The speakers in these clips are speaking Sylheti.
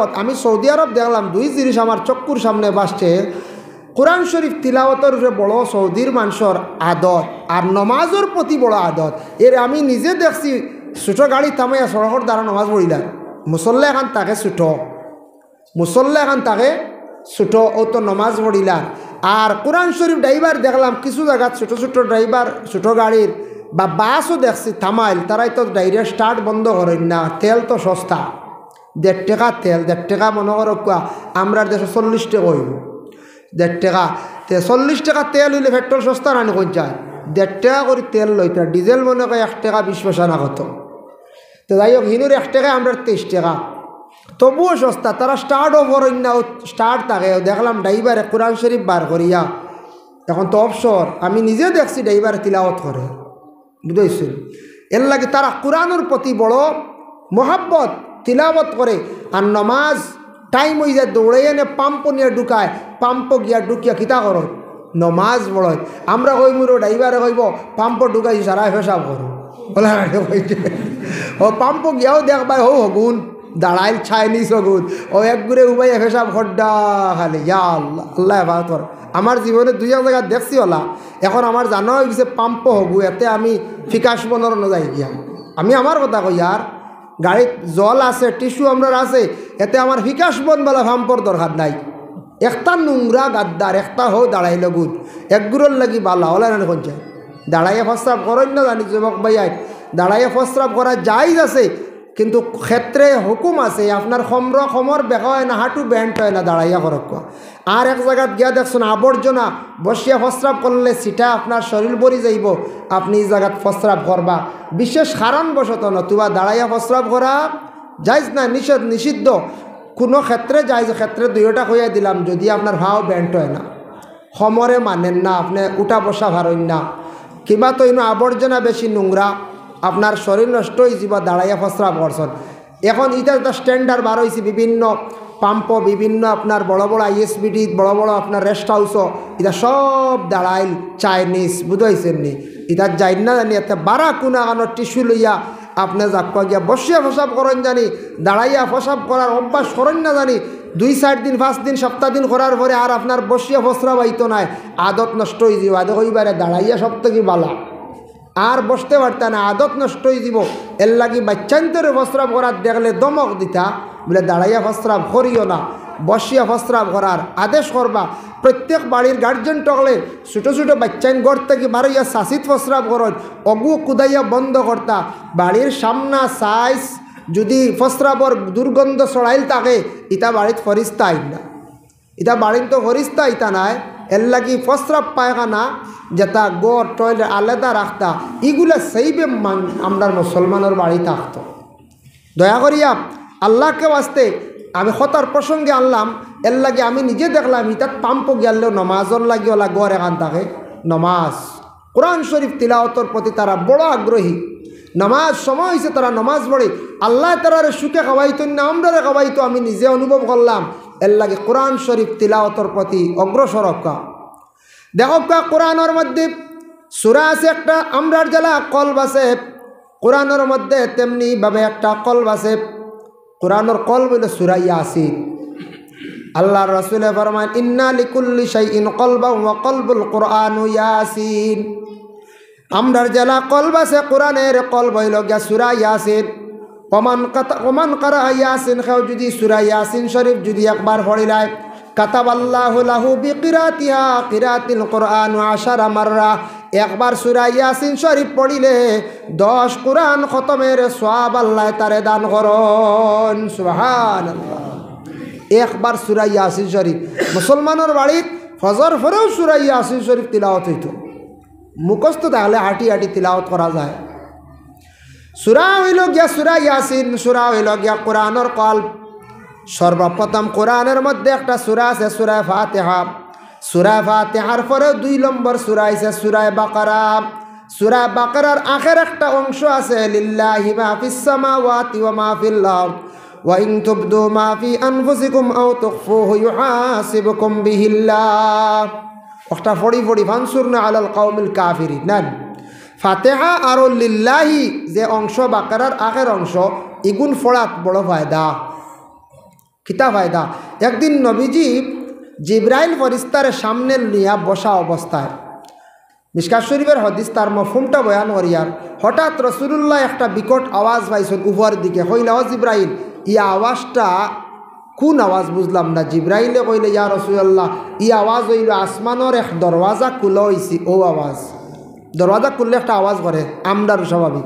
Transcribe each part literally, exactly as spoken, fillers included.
আমি সৌদি আরব দেখলাম দুই জিনিস আমার চক্ষুর সামনে ভাসছে। কোরআন শরীফ তিলাওয়াতর উপরে বড় সৌদির মানষর আদত, আর নমাজর প্রতি বড় আদত। এর আমি নিজে দেখছি, ছোট গাড়ি থামাইয়া সড়কর দ্বারা নমাজ পড়িলার, মুসল্লা এখান থাকে ছোট, মুসল্লা এখান থাকে ছোট, ও তো নমাজ পড়িলার। আর কোরআন শরীফ ড্রাইভার দেখলাম কিছু জায়গাত ছোট ছোট ড্রাইভার, ছোট গাড়ির বা বাসও দেখছি থামাইল, তারাই তো ডাইরেক্ট স্টার্ট বন্ধ করেন না, তেল তো সস্তা, দেড় টেকা তেল, দেড় টেকা মনে করো কুয়া, আমরার দেশো চল্লিশ টেকা অইবো, দেড় টেকা। তে চল্লিশ টেকা তেল অইলে পেট্রোল সস্তা নানি কইন চায়, দেড় টেকা করি তেল লইতা, ডিজেল মনে কয় এক টেকা বিশ পয়সা না কত। তো যাই হোক, হিনুর এক টেকা, আমরার তেইশ টেকা, তবুও সস্তা। তারা স্টার্টও করেন না, স্টার্ট থাকে। দেখলাম ড্রাইভারে কোরআন শরীফ বার করিয়া, এখন তো অবসর, আমি নিজে দেখছি ড্রাইভারে তিলাওয়াত করে, বুঝাইছেন? এর লাগি তারা কোরআনর প্রতি বড় মহাব্বত, তিলাওয়াত করে। আর নমাজ টাইম অই যায়, দৌড়াই এনে পাম্প নিয়া ঢুকায়, পাম্প গিয়া ঢুকিয়া কিতা করো? নমাজ পড়ো। আমরা কইমু রে, ড্রাইভারে কইবো, "পাম্প ঢুকাইছি, সারায় পেশাব করো।" ওলা কইছে, ও পাম্প গিয়াও দেখবায়, হউ হগুন দাঁড়াইল, চাইনিজ হগুন, ও এক গুড়ে উবাইয়া পেশাব খড্ডা খালি। ইয়া আল্লাহ, আল্লাহ হেফাজত করো। আমার জীবনে দুই এক জায়গা দেখছি ওলা, এখন আমার জানা অই গেছে পাম্প হগু, এতে আমি ফিকাশ বনর ন যাই গিয়া। আমি আমার কথা কই, আর গাড়িত জল আছে, টিস্যু আমরার আছে, এতে আমার ফিকাশ বন বালা পাম্পর দরকার নাই। একটা নোংরা গাদ্দার, একটা হউ দাঁড়াইল গুদ, এক গুড়র লাগি বালা, ওলা নানি কইন চায়। দাঁড়াইয়া প্রস্রাব করইন না জানি যুবক ভাইয়াইন, দাঁড়াইয়া প্রস্রাব করা জায়েজ আছে, কিন্তু ক্ষেত্রে হুকুম আছে, আপনার কমর, কমর বেকা অয় না, হাঁটু বেন্ট অয় না, দাঁড়াইয়া করউক্কা। আর এক জাগাত গিয়া দেখছইন আবর্জনা, বসিয়া প্রস্রাব করলে ছিটা আপনার শরীল ভরি যাইবো, আপনি ই জাগাত প্রস্রাব করবা, বিশেষ কারণবশত, নতুবা দাঁড়াইয়া প্রস্রাব করা জায়েজ না, নিষেধ, নিষিদ্ধ। কুনু ক্ষেত্রে জায়েজ, ক্ষেত্রে দুইওটা কইয়া দিলাম, যুদি আপনার পাও বেন্ট অয় না, কমরে মানের না, আপনে উঠা বসা পারইন না, কিংবা তো ইনো আবর্জনা বেশি নোংরা, আপনার শরীল নষ্ট অই যিবো, দাঁড়াইয়া প্রস্রাব করছইন। এখন ইটা একটা স্ট্যান্ডার্ড বার অইছে, বিভিন্ন পাম্প, বিভিন্ন আপনার বড় বড় আইএসবিডি, বড় বড় আপনার রেস্ট হাউসও, ইটা সব দাঁড়াইল চাইনিজ, বুঝাইছেন নি? ইটা যাইন না জানি, এতে বারা কুনাখানো টিস্যু লইয়া আপনে যাউক্কা গিয়া বসিয়া প্রস্রাব করইন জানি, দাঁড়াইয়া প্রস্রাব করার অভ্যাস করইন না জানি, দুই চাইর দিন, পাঁচ দিন, সপ্তাহ দিন করার পরে আর আপনার বসিয়া প্রস্রাব আইতো নায়, আদত নষ্ট অই যিবো। আদে কইবারে দাঁড়াইয়া সব থাকি বালা, আর বসতে পারতা না, আদত নষ্ট অই যিবো। এর লাগি বাচ্চাইন্তরে প্রস্রাব করার দেখলে ধমক দিতা, বুলে, "দাঁড়াইয়া প্রস্রাব করিও না, বসিয়া প্রস্রাব করার আদেশ করবা।" প্রত্যেক বাড়ির গার্জিয়ান টকলে ছোট ছোট বাচ্চাইন ঘর থাকি বারইয়া ছাছিত প্রস্রাব করইন, অগু কুদাইয়া বন্ধ করতা। বাড়ির সামনা সাইজ যুদি প্রস্রাবর দুর্গন্ধ ছড়াইল থাকে, ইতা বাড়িত ফরিস্তা আইন না। ইতা বাড়িত তো ফরিস্তা ইতা নায়, এর লাগি প্রস্রাব পায়খানা যেটা ঘর টয়লেট আলাদা রাখতা, ইগুলা সেইবে মান-, আমরার মুসলমানর বাড়ি থাকতো। দয়া করিয়া আল্লাহকে ওয়াস্তে আমি কথার প্রসঙ্গে আনলাম, এর লাগি আমি নিজে দেখলাম, ইতাত পাম্প গিয়ালেও নমাজর লাগি ওলা ঘর এখান থাকে, নমাজ, কোরআন শরীফ তিলাওয়াতর প্রতি তারা বড় আগ্রহী। নমাজ সময় অইছে, তারা নমাজ পড়ে। আল্লায় তারারে সুখে খাওয়াইতো না, আমরারে খাওয়াইতো, আমি নিজে অনুভব করলাম। এর লাগি কোরআন শরীফ তিলাওয়াতর প্রতি অগ্রসর অউক্কা। দেখউক্কা, কোরআনর মধ্যে সূরা আছে একটা, আমরার যেলা কলব আছে, কোরআনর মধ্যে তেমনি ভাবে একটা কলব আছে। কোরআনর কলব অইলো সূরা ইয়াসিন। আল্লাহর রাসূলে ফরমাইন, "ইন্না লিকুল্লি শাইইন কলবাও ওয়া কলবুল কোরআনু ইয়াসিন।" আমরার যেলা কলব আছে, কোরআনর কলব অইলো গিয়া সূরা ইয়াসিন। ওমান কাতা-, ওমান কারা ইয়াসিন, কেউ যুদি সূরা ইয়াসিন শরীফ যুদি একবার পড়িলায়, কাতাবাল্লাহু লাহু বিকিরাতিহা কিরাতিল কোরআন আশারা মাররা। একবার সূরা ইয়াসিন শরীফ পড়িলে দশ কোরআন খতমর সওয়াব আল্লায় তারে দান করইন। সুবহানাল্লাহ। একবার সূরা ইয়াসিন শরীফ, মুসলমানর বাড়িত ফজর পরেও সূরা ইয়াসিন শরীফ তিলাওয়াত অইতো। মুখস্থ থাকলে হাঁটি হাঁটি তিলাওয়াত করা যায়। সূরা অইলো গিয়া সূরা ইয়াসিন, সূরা অইলো গিয়া কোরআনর কলব। সর্বপ্রথম কোরআনর মধ্যে একটা সূরা আছে, সূরা ফাতিহা। সূরা ফাতিহার পরে দুই নম্বর সূরা আইছে সূরা বাকারা। সূরা বাকারার আখের একটা অংশ আছে, "লিল্লাহি মা ফিস সামাওয়াতি ওয়া মা ফিল আরদ, ওয়া ইন তুবদু মা ফি আনফুসিকুম আও তুখফুহু ইউহাসিবকুম বিহিল্লাহ।" ওটা পড়ি পড়ি, "ফানসুরনা আলাল কওমিল কাফিরিন।" না, ফাতিহা আর লিল্লাহি যে অংশ, বাকারার আখের অংশ, ইগুন পড়াত বড় ফায়দা। কিতা ফায়দা? একদিন নবীজি জিব্রাইল ফরিস্তারে সামনে নিয়া বসা অবস্থায়, মিশকাত শরীফের হাদিস, তার মফহুমটা বয়ান করিয়ার, হঠাৎ রাসূলুল্লাহ একটা বিকট আওয়াজ পাইছইন উপর দিকে। কইলা, "ও জিব্রাইল, ই আওয়াজটা কুন আওয়াজ? বুঝলাম না।" জিব্রাইলে কইলে, "ইয়া রাসূলুল্লাহ, ই আওয়াজ অইলো আসমানর এক দরওয়াজা খুলা অইছে, অউ আওয়াজ।" দরওয়াজা খুললে একটা আওয়াজ করে, আমরারও স্বাভাবিক।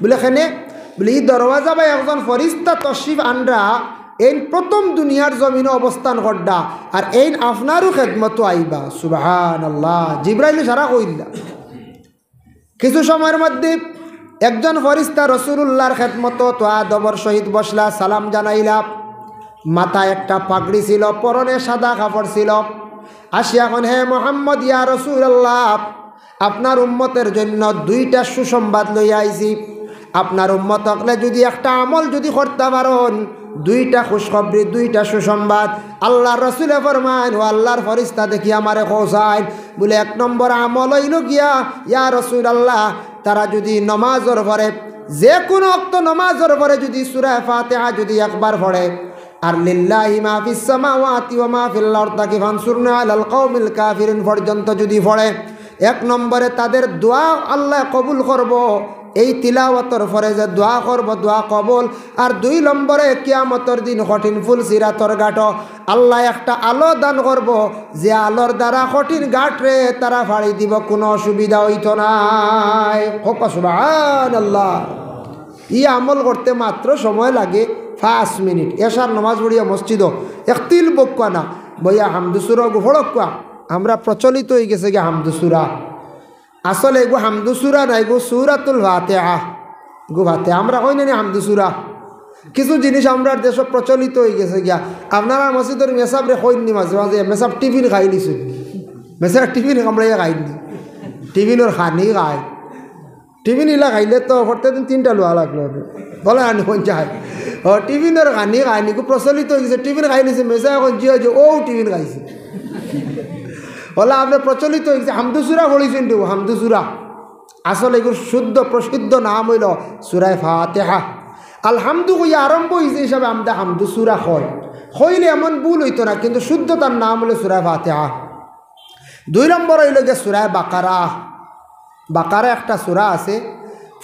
বুলে, "কেনে?" বুলে, "ই দরওয়াজা বায় একজন ফরিস্তা তশরিফ আনরা, এইন প্রথম দুনিয়ার জমিনো অবস্থান কররা, আর এইন আপনারও খেদমতো আইবা।" সুবহানাল্লাহ। জিব্রাইলে সারা কইলা। কিছু সময়র মধ্যে একজন ফরিস্তা রাসূলুল্লাহর খেদমতো তো আদবর সহিত বসলা, সালাম জানাইলা। মাথায় একটা পাগড়ি ছিল, পরনে সাদা কাপড় ছিল। আসিয়া কইন, "হে মুহাম্মদ, ইয়া রাসূলুল্লাহ, আপনার উম্মতের জন্য দুইটা সুসংবাদ লইয়া আইছি। আপনার উম্মত অকলে যুদি একটা আমল যুদি করতা পারইন, দুইটা খুশখবরি, দুইটা সুসংবাদ।" আল্লাহর রাসূলে ফরমাইন, "ও আল্লাহর ফরিস্তা, দেখি আমারে কওছাইন।" বুলে, "এক নম্বর আমল অইলো গিয়া, ইয়া রাসূলুল্লাহ, তারা যুদি নমাজর পরে, যে কুনু অক্ত নমাজর পরে যুদি সূরা ফাতিহা যুদি একবার পড়ে, আর লিল্লাহি মা ফিস সামাওয়াতি ওয়া মা ফিল আরদ থাকি ফানসুরনা আলাল কওমিল কাফিরিন পর্যন্ত যুদি পড়ে, এক নম্বরে তাদের দোয়া আল্লায় কবুল করবো, এই তিলাওয়াতর পরে যে দোয়া করবো, দোয়া কবুল। আর দুই নম্বরে কিয়ামতর দিন কঠিন পুল সিরাতর ঘাটো আল্লায় একটা আলো দান করবো, যে আলোর দ্বারা কঠিন ঘাটরে তারা ফাড়ি দিবো, কুনু অসুবিধা অইতো নায়।" কউক্কা সুবহানাল্লাহ। ই আমল করতে মাত্র সময় লাগে পাঁচ মিনিট। এশার নমাজ পড়িয়া মসজিদো এক তিল বউক্কা না, বইয়া হামদু সুরা গু ফড়ক্কা। আমরা প্রচলিত অইগেছে গিয়া হামদু সুরা। আসলে এগু হামদু সুরা না, এগু সূরাতুল ফাতিহা। এগু ফাতিহা। আমরা কই না নি হামদু সুরা? কিছু জিনিস আমরার দেশো প্রচলিত অইগেছে গিয়া। আপনারা মসজিদর মেসাবরে কইন নি মাঝে মাঝে, "মেসাব টিফিন খাইলিছইন নি?" মেসাব টিফিন কামড়াইয়া খাইন নি? টিফিনর খানি খায়। টিফিন ইলা খাইলে তো প্রত্যেক দিন তিনটা লওয়া লাগলো। বলে আনি কোন চায়? ও, টিফিনর খানি খায় নি, এগু প্রচলিত অইগেছে, টিফিন খাইলিছে, মেসাব কইন, "জি, জি, অউ টিফিন খাইছে।" বলে, "আপনে প্রচলিত অইগেছে, হামদু সুরা পড়িছইন নি, হামদু সুরা।" আসলে এগুর শুদ্ধ প্রসিদ্ধ নাম অইলো সূরায়ে ফাতিহা। আলহামদু কইয়া আরম্ভ অইছে হিসাবে আমরা হামদু সুরা কই, কইলে এমন ভুল অইতো না, কিন্তু শুদ্ধ তার নাম অইলো সূরায়ে ফাতিহা। দুই নম্বর অইলো গিয়া সূরায়ে বাকারা। বাকারা একটা সূরা আছে,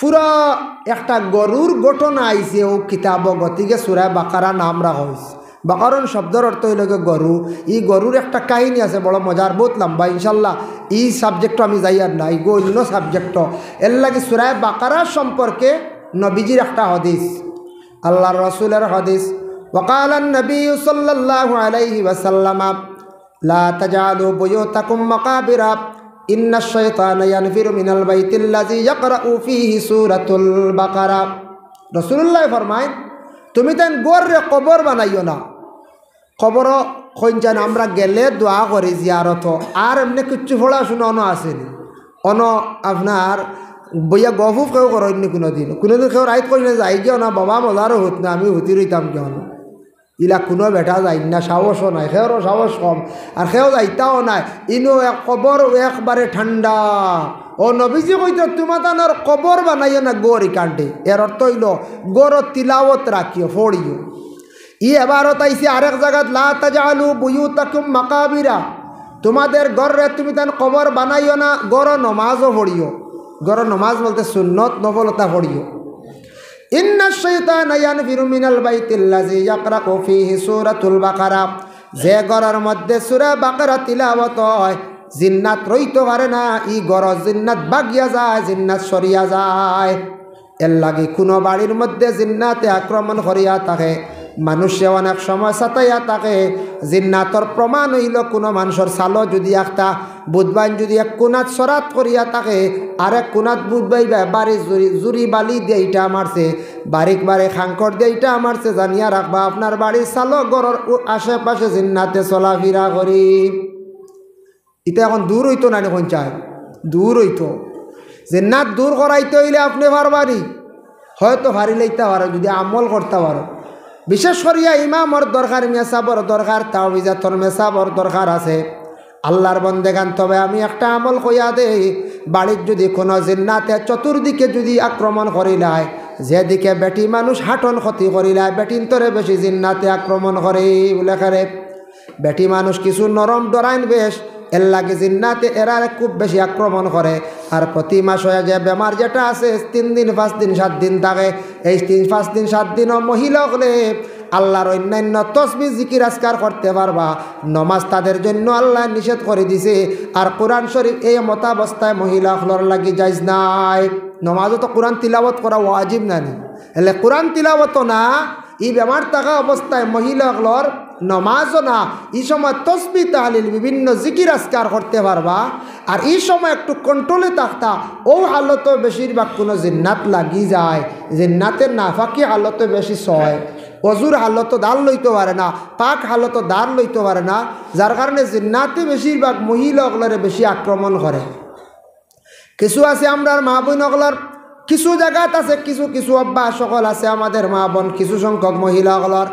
পুরা একটা গরুর ঘটনা আইছে অউ কিতাবো, গতিকে সূরায়ে বাকারা নাম রাখা অইছে। বাকারুন শব্দর অর্থ অইলো গিয়া গরু। ই গরুর একটা কাহিনী আছে বড় মজার, বউত লম্বা, ইনশাআল্লাহ ই subject-ও আমি যাইয়ার না, ইগু অইন্য subject। এরলাগি সূরায়ে বাকারা সম্পর্কে নবীজির একটা হাদিস, আল্লাহর রাসূলের হাদিস, وقال النبي صلى الله عليه وسلم لا تجعلوا بيوتكم مقابر إن الشيطان ينفر من البيت الذي يقرأ فيه سورة البقرة। রাসূলুল্লায় ফরমাইন, "তুমি তাইন ঘররে কবর বানাইও না।" কবরো কইন যেন আমরা গেলে দোয়া করি জিয়ারতো, আর এমনে কিচ্ছু পড়াশুনা অনো আছে নি? অনো আপনার বইয়া গফ উফ কেউ করইন নি কুনুদিন? কুনুদিন কেউ রাইত কইন না, "যাইগি অনো বাবা, মজারও হুত না, আমি হুতি রইতাম গি অনো।" ইলা কুনু বেটা যাইন না, সাহসও নাই, কেউরও সাহস কম, আর কেউ যাইতাও নায়। ইনো এক কবর একবারে ঠান্ডা। অউ নবীজি কইতা, "তুমাতানর কবর বানাইও না ঘর ইকান্ডে।" এর অর্থ অইলো, ঘরো তিলাওয়াত রাখিও, পড়িও। ই এবারত আইছে আরেক জাগাত, "লা তাজআলু বুয়ুতাকুম মাকাবিরা।" তুমাদের ঘররে তুমিতান কবর বানাইও না, ঘরো নমাজও পড়িও। ঘরো নমাজ বলতে সুন্নত নফল অতা পড়িও। ইন্নাশ শাইতানা ইয়ানফিরু মিনাল বাইতিল্লাযী ইয়াকরাউ ফীহি সূরাতুল বাকারা। যে ঘরর মধ্যে সূরা বাকারা তিলাওয়াত অয়, জিন্নাত রইতো পারে না, ই ঘরো জিন্নাত ভাগিয়া যায়, জিন্নাত সরিয়া যায়। এরলাগি কুনু বাড়ির মধ্যে জিন্নাতে আক্রমণ করিয়া থাকে, মানুষে অনেক সময় সাতাইয়া থাকে। জিন্নাতর প্রমাণ অইলো, কুনু মানষর ছালো যুদি একটা বুধবাইন যুদি এক কুনাত সরাত করিয়া থাকে, আরেক কুনাত বুধবাই বা-, বাড়ি জুরি, জুরি বালি দিয়া ইটা মারছে, বারিক বারে খাঙ্কর দিয়া ইটা মারছে, জানিয়া রাখবা, আপনার বাড়ির ছালো ঘরর উ-, আশেপাশে জিন্নাতে চলাফিরা করি। ইটা অখন দূর অইতো না নি, কইন চাই? দূর অইতো। জিন্নাত দূর করাইতে অইলে আপনে পারবা নি? হয়তো পারিলাইতা পারো, যুদি আমল করতা পারো। বিশেষ করিয়া ইমামর দরকার, মেসাবর দরকার, তাওবিজাতর মেসাবর দরকার আছে। আল্লার বন্দেগান, তবে আমি একটা আমল কইয়া দেই, বাড়িত যুদি কুনু জিন্নাতে চতুর্দিকে যুদি আক্রমণ করিলায়, যেদিকে বেটি মানুষ হাঁটন ক্ষতি করিলায়, বেটিন্তরে বেশি জিন্নাতে আক্রমণ করে। বুলে কেরে, বেটি মানুষ কিছু নরম, ডরাইন বেশ, এরলাগি জিন্নাতে এরারে খুব বেশি আক্রমণ করে। আর প্রতি মাসো যে বেমার যেটা আছে, তিন দিন, পাঁচ দিন, সাত দিন থাকে, এই তিন, পাঁচ দিন, সাত দিনও মহিলা অকলে আল্লার অইন্যান্য তসবিহ, জিকির, আজকার করতে পারবা। নমাজ তাদের জন্য আল্লায় নিষেধ করি দিছে। আর কোরআন শরীফ এই মতাবস্থায় মহিলা অকলর লাগি জায়েজ নাই। নমাজো তো কোরআন তিলাওয়াত করা ওয়াজিব নানি? এলে কোরআন তিলাওয়াতও না, ই বেমার থাকা অবস্থায় মহিলা অকলর নমাজও না। ই সময় তসবিহ, তাহলিল, বিভিন্ন জিকির, আজকার করতে পারবা। আর ই সময় একটু কন্ট্রোলে থাকতা। অউ হালতো বেশিরভাগ কুনু জিন্নাত লাগি যায়। জিন্নাতে নাপাকি হালতো বেশি ছয়। অজুর হালতো দার লইতো পারে না, পাক হালতো দার লইতো পারে না, যার কারণে জিন্নাতে বেশিরভাগ মহিলা অকলরে বেশি আক্রমণ করে। কিছু আছে আমরার মা বইন অকলর, কিছু জাগাত আছে, কিছু কিছু অভ্যাস অকল আছে আমাদের মা বইন, কিছু সংখ্যক মহিলা অকলর,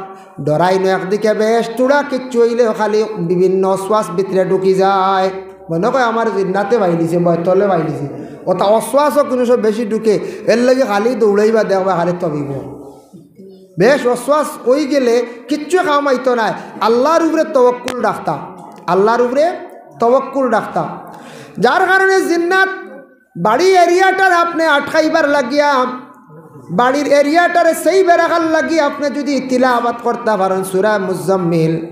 ডরাইন একদিকে বেশ, থুড়া কিচ্ছু অইলেও খালি বিভিন্ন অসওয়াস ভিতরে ঢুকি যায়। মনো কয় আমার জিন্নাতে বাইলিছে, বয়তলে বাইলিছে। অতা অসওয়াসও কুনু সময় বেশি ঢুকে, এরলাগি খালি দৌড়াইবা, দেখবা খালি তবিব। বেশ অসওয়াস অইগেলে কিচ্ছু কাম আইতো নায়, আল্লার উপরে তওয়াক্কুল রাখতা, আল্লার উপরে তওয়াক্কুল রাখতা। যার কারণে জিন্নাত বাড়ি এরিয়াটার আপনে আটকাইবার লাগিয়া, বাড়ির এরিয়াটারে safe রাখার লাগি আপনে যুদি তিলাওয়াত করতা পারইন সূরা মুজাম্মিল,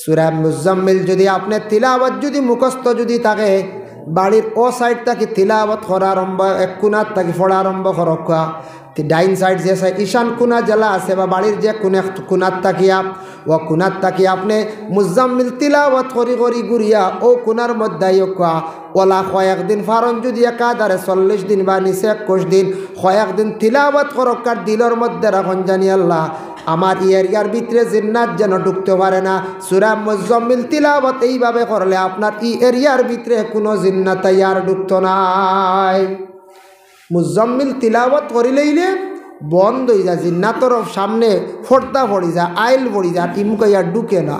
সূরা মুজাম্মিল যুদি আপনে তিলাওয়াত যুদি মুখস্থ যুদি থাকে, বাড়ির অউ সাইড থাকি তিলাওয়াত করা আরম্ভ, এক কুনাত থাকি পড়া আরম্ভ করউক্কা। তে ডাইন সাইড যে সাইড, ঈশান কুনা যেলা আছে বা বাড়ির যে কুনে কুনাত থাকিয়া, অউ কুনাত থাকি আপনে মুজাম্মিল তিলাওয়াত করি করি ঘুরিয়া অউ কুনার মধ্যে আইউক্কা। অলা কয়েকদিন পারইন যুদি একাধারে চল্লিশ দিন বা নিচে একুশ দিন কয়েকদিন তিলাওয়াত করউক্কা, আর দিলর মধ্যে রাখইন জানি আল্লাহ, আমার ই এরিয়ার ভিতরে জিন্নাত যেন ঢুকতে পারে না। সূরা মুজাম্মিল তিলাওয়াত এইভাবে করলে আপনার ই এরিয়ার ভিতরে কুনু জিন্নাত আইয়া আর ঢুকতো নায়। মুজাম্মিল তিলাওয়াত করিলাইলে বন্ধ অইযায়, জিন্নাতর সামনে পর্দা পড়ি যায়, আইল পড়ি যায়, ইমুক আইয়া ঢুকে না।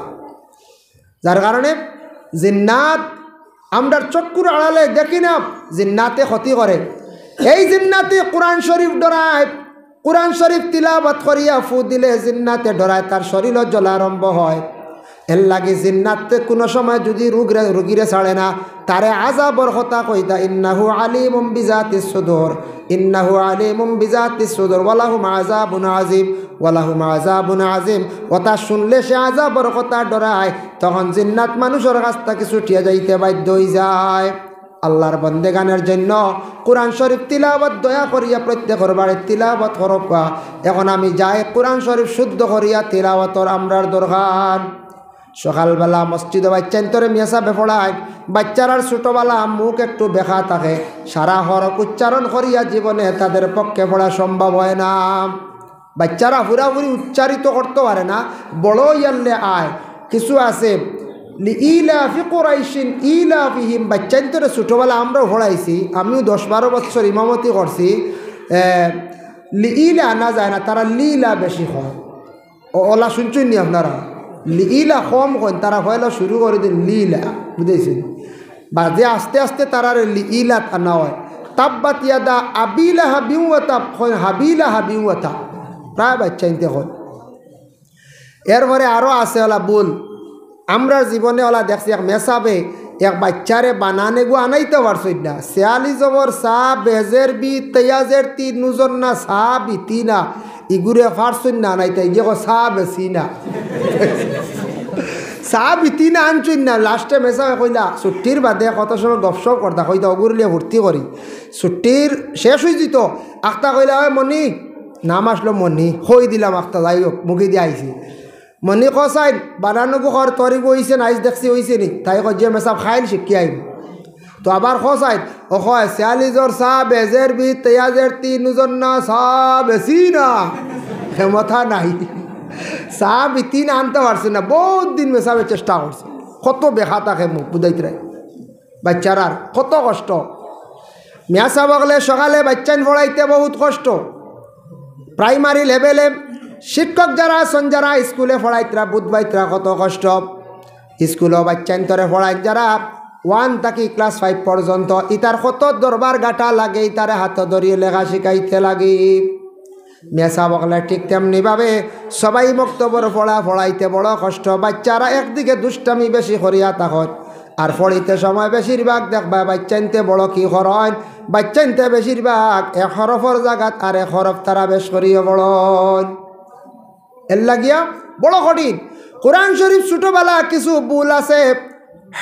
যার কারণে জিন্নাত আমরার চক্ষুর আড়ালে দেখি না, জিন্নাতে ক্ষতি করে। এই জিন্নাতে কোরআন শরীফ ডরায়, কোরআন শরীফ তিলাওয়াত করিয়া ফু দিলে জিন্নাতে ডরায়, তার শরীরও জ্বলা আরম্ভ হয়। এরলাগি জিন্নাতে কুনু সময় যুদি রুগরে, রুগীরে ছাড়ে না, তারে আযাবর কথা কইতা, ইন্নাহু আলিমুম বিজাতিস সুদুর, ইন্নাহু আলিমুম বিজাতিস সুদুর, ওয়ালাহুম আযাবুন আযীম, ওয়ালাহুম আযাবুন আযীম। অতা শুনলে সে আযাবর কথা ডরায়, তখন জিন্নাত মানুষর কাছ থাকি ছুটিয়া যাইতে বাধ্য অইযায়। আল্লার বন্দেগানের জন্য কোরআন শরীফ তিলাওয়াত দয়া করিয়া প্রত্যেকর বাড়িত তিলাওয়াত করউক্কা। এখন আমি যাই, কোরআন শরীফ শুদ্ধ করিয়া তিলাওয়াতর আমরার দরকার। সকালবেলা মসজিদো বাইচ্চাইন্তরে মেসাবে পড়ায়, বাইচ্চারার ছোটবেলা মুখ একটু বেঁকা থাকে, সারা হরফ উচ্চারণ করিয়া জীবনে তাদের পক্ষে পড়া সম্ভব হয় না। বাইচ্চারা পুরাপুরি উচ্চারিত করতো পারে না, বড় অইয়ারলে আয়। কিছু আছে, লিইলাফি কুরাইশিন ইলাফিহিম, বাইচ্চাইন্তরে ছোটবেলা আমরাও পড়াইছি, আমিও দশ বারো বছর ইমামতি করছি। এ, লিইলা না যায় না, তারা লিলা বেশি কয়। অ-, অলা শুনছইন নি আপনারা? লিইলা কম কইন, তারা পয়লা শুরু করি দেইন লিলা, বুঝাইছইন? বাদে আস্তে আস্তে তারারে লিইলাত আনা হয়। তাব্বাত ইয়াদা আবি লাহাবিন ওয়া তাব, কইন হাবি লাহাবিন ওয়া তাব। প্রায় বাইচ্চাইন্তে কইন। এরপরে আরো আছে অলা ভুল। আমরার জীবনে অলা দেখছি, এক মেসাবে এক বাইচ্চারে বানান এগু আনাইতা পারছইন না। সিয়ালি জবর সা, বেজের বি, তেয়াজের তি, নুজর না, সা বিতি না। ইগুরে পারছইন না আনাইতা, ইগে কয় সা বেসি না। সা বিতি না আনছইন না। লাস্টে মেসাবে কইলা, ছুট্টির বাদে কত সময় গপসপ করতা, কইতা, "অগুরে লিয়া ফুর্তি করি।" ছুট্টির শেষ অইযিতো, আখতা কইলা, "ওই মনি", নাম আসলো মনি, কই দিলাম আখতা, যাই হোক, মুখেদি আইছি। মনি, ক চাইন, বানান এগু কর, তোর ইগু অইছে না, আইজ দেখছি অইছে নি? তাই কয়, "জি মেসাব, কাইল শিখি আইমু।" তো আবার ক চাইন, অ কয়, "সিয়ালি জবর সা, বেজের বি, তেয়াজের তি, নুজর না, সা বেসি না।" ক্ষমতা নাই। সা বিতি না আনতা পারছে না, বউত দিন মেসাবে চেষ্টা করছে। কত বেঁকা থাকে মুখ, বুঝাইতরায়। বাইচ্চারার কত কষ্ট। মেসাব অকলে সকালে বাইচ্চাইন পড়াইতে বউত কষ্ট। প্রাইমারি লেভেলে শিক্ষক যারা আছইন, যারা স্কুলে পড়াইতরা, বুঝবাইতরা কত কষ্ট। স্কুলো বাইচ্চাইন্তরে পড়াইন যারা ওয়ান থাকি ক্লাস ফাইভ পর্যন্ত, ইতার কত দরবার গাটা লাগে, ইতারে হাতো ধরিয়া লেখা শিখাইতে লাগে। মেসাব অকলে ঠিক তেমনি ভাবে সবাই মক্তবর পড়া পড়াইতে বড় কষ্ট। বাচ্চারা একদিকে দুষ্টামি বেশি করিয়া থাকইন, আর পড়িতে সময় বেশিরভাগ দেখবা বাচ্চাইন্তে বড় কি করইন, বাচ্চাইন্তে বেশিরভাগ এক হরফর জাগাত আর এক হরফ তারা বেশ করিয়া পড়ইন। এর লাগিয়া বড় কঠিন। কোরআন শরীফ ছোটবেলা কিছু ভুল আছে,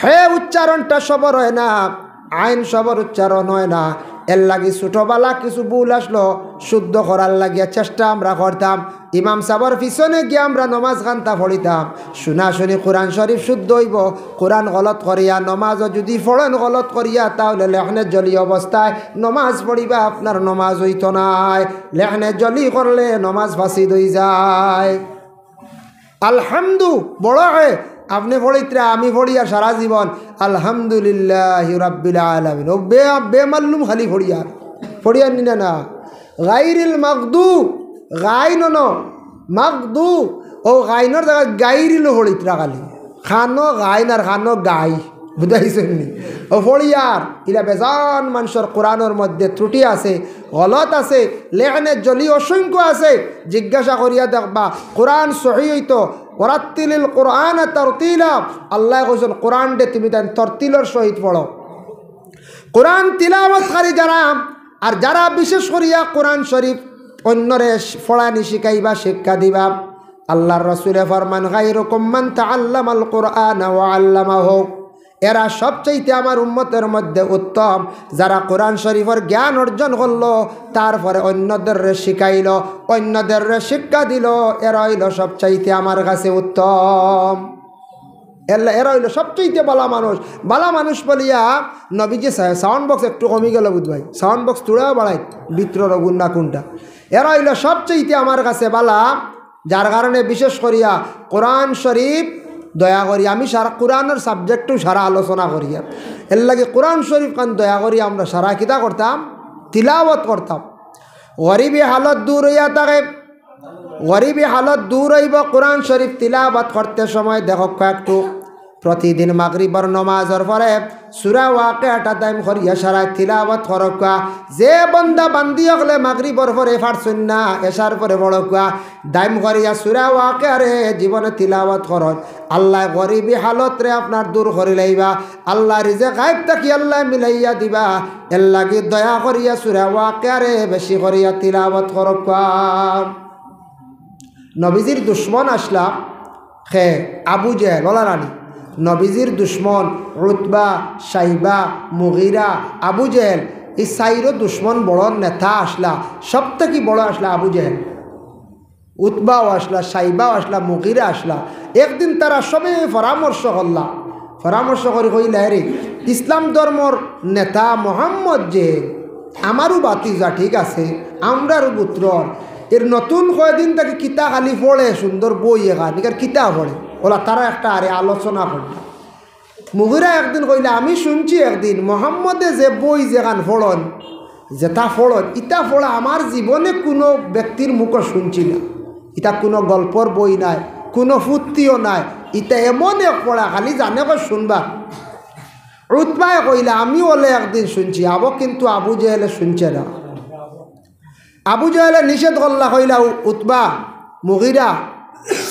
হে উচ্চারণটা সবর অয় না, আইন সবর উচ্চারণ অয় না। এর লাগি ছোটবেলা কিছু ভুল আসলো, শুদ্ধ করার লাগিয়া চেষ্টা আমরা করতাম। ইমাম সাবর পিছনে গিয়া আমরা নমাজ খান্তা পড়িতাম। শুনা শুনি কোরআন শরীফ শুদ্ধ অইবো। কোরআন গলত করিয়া নমাজও যদি পড়ইন গলত করিয়া, তাহলে লেহনে জলি অবস্থায় নমাজ পড়িবা, আপনার নমাজ অইতো নায়। লেহনে জলি করলে নমাজ ফাসিদ অইযায়। আলহামদু বড় অয়, আপনে পড়িতরা, আমি পড়িয়ার সারা জীবন আলহামদুলিল্লাহি রাব্বিল আলামিন। অউ বে-, বেমাল্লুম খালি পড়িয়ার, পড়িয়ার নি না, না। গাইরিল মাগদু, গাইন অনো, মাগদু, অউ গাইনর জাগাত গাইরিলও পড়িতরা খালি। খানো গাইন আর খানো গাই, বুঝাইছইন নি? অউ পড়িয়ার, ইলা বেজান মানষর কোরআনর মধ্যে ত্রুটি আছে, গলত আছে, লেহনে জলি অসংখ্য আছে। জিজ্ঞাসা করিয়া দেখবা, কোরআন সহি অইতো, ওয়ারাত্তিলিল কোরআনা তারতিলা। আল্লায় কইছইন, কোরআনরে তুমি তাইন তরতিলর সহিত পড়ো। কোরআন তিলাওয়াতকারী যারা, আর যারা বিশেষ করিয়া কোরআন শরীফ অইন্যরে পড়ানি শিখাইবা, শিক্ষা দিবা, আল্লার রসুলে ফরমান, "খাইরুকুম মান তাআল্লামাল কুরআনা ওয়া আল্লামাহু।" এরা সবচাইতে আমার উম্মতর মধ্যে উত্তম, যারা কোরআন শরীফর জ্ঞান অর্জন করলো, তারপরে অইন্যদেররে শিখাইলো, অইন্যদেররে শিক্ষা দিলো, এরা অইলো সবচাইতে আমার কাছে উত্তম। এরা, এরা অইলো সবচাইতে বালা মানুষ। বালা মানুষ বলিয়া নবীজি সা-, সাউন্ড বক্স একটু কমি গেল বুধ ভাই, সাউন্ড বক্স তুড়া বাড়াই, ভিতরর অগুন না কুনটা। এরা অইলো সবচাইতে আমার কাছে বালা, যার কারণে বিশেষ করিয়া কোরআন শরীফ দয়া করি আমি সারা কোরআনর সাবজেক্টও সারা আলোচনা করিয়া। এর লাগি কোরআন শরীফ খান দয়া করি আমরা সারা কিতা করতাম? তিলাওয়াত করতাম। গরিবি হালত দূর অইয়া থাকে, গরিবি হালত দূর অইবো কোরআন শরীফ তিলাওয়াত করতে সময়। দেখউক্কা একটু, প্রতিদিন মাগরিবর নমাজর পরে সূরা ওয়াকিয়াটা দাইম করিয়া সারায় তিলাওয়াত করউক্কা। যে বন্দা বান্দি অকলে মাগরিবর পরে পারছইন না, এশার পরে পড়উক্কা, দাইম করিয়া সূরা ওয়াকিয়ারে জীবনে তিলাওয়াত করইন। আল্লায় গরিবি হালতরে আপনার দূর করিলাইবা। আল্লায় রিজেক গায়েব থাকি আল্লায় মিলাইয়া দিবা। এর লাগি দয়া করিয়া সূরা ওয়াকিয়ারে বেশি করিয়া তিলাওয়াত করউক্কা। নবীজির দুশমন আছলা কে? আবু জেহেল, অলা নানি? নবীজির দুশমন উতবা, শাইবা, মুগিরা, আবু জেহেল, ই চাইরো দুশমন বড় নেতা আছলা, সব থাকি বড় আছলা আবু জেহেল। উতবাও আছলা, শাইবাও আছলা, মুগিরা আছলা। একদিন তারা সবে পরামর্শ করলা, পরামর্শ করি কইলা, "এরে, ইসলাম ধর্মর নেতা মোহাম্মদ যে আমারও ভাতিজা, ঠিক আছে, আমরারও পুত্র, এর নতুন কয়দিন থাকি কিতা খালি পড়ে সুন্দর বই এখান, এখান কিতা পড়ে?" অলা তারা একটা আরে আলোচনা করলা। মুগিরা একদিন কইলা, "আমি শুনছি একদিন মোহাম্মদে যে বই যেখান পড়ইন, যেটা পড়ইন, ইটা পড়া আমার জীবনে কুনু ব্যক্তির মুখো শুনছি না। ইটা কুনু গল্পর বই নায়, কুনু ফুত্তিও নায়, ইটা এমন এক পড়া খালি জানে কয় শুনবা।" উতবায় কইলা, "আমিও অলে একদিন শুনছি, আবো কিন্তু আবু জেহেলে শুনছে না।" আবু জেহেলে নিষেধ করলা, কইলা, "উ-, উতবা, মুগিরা,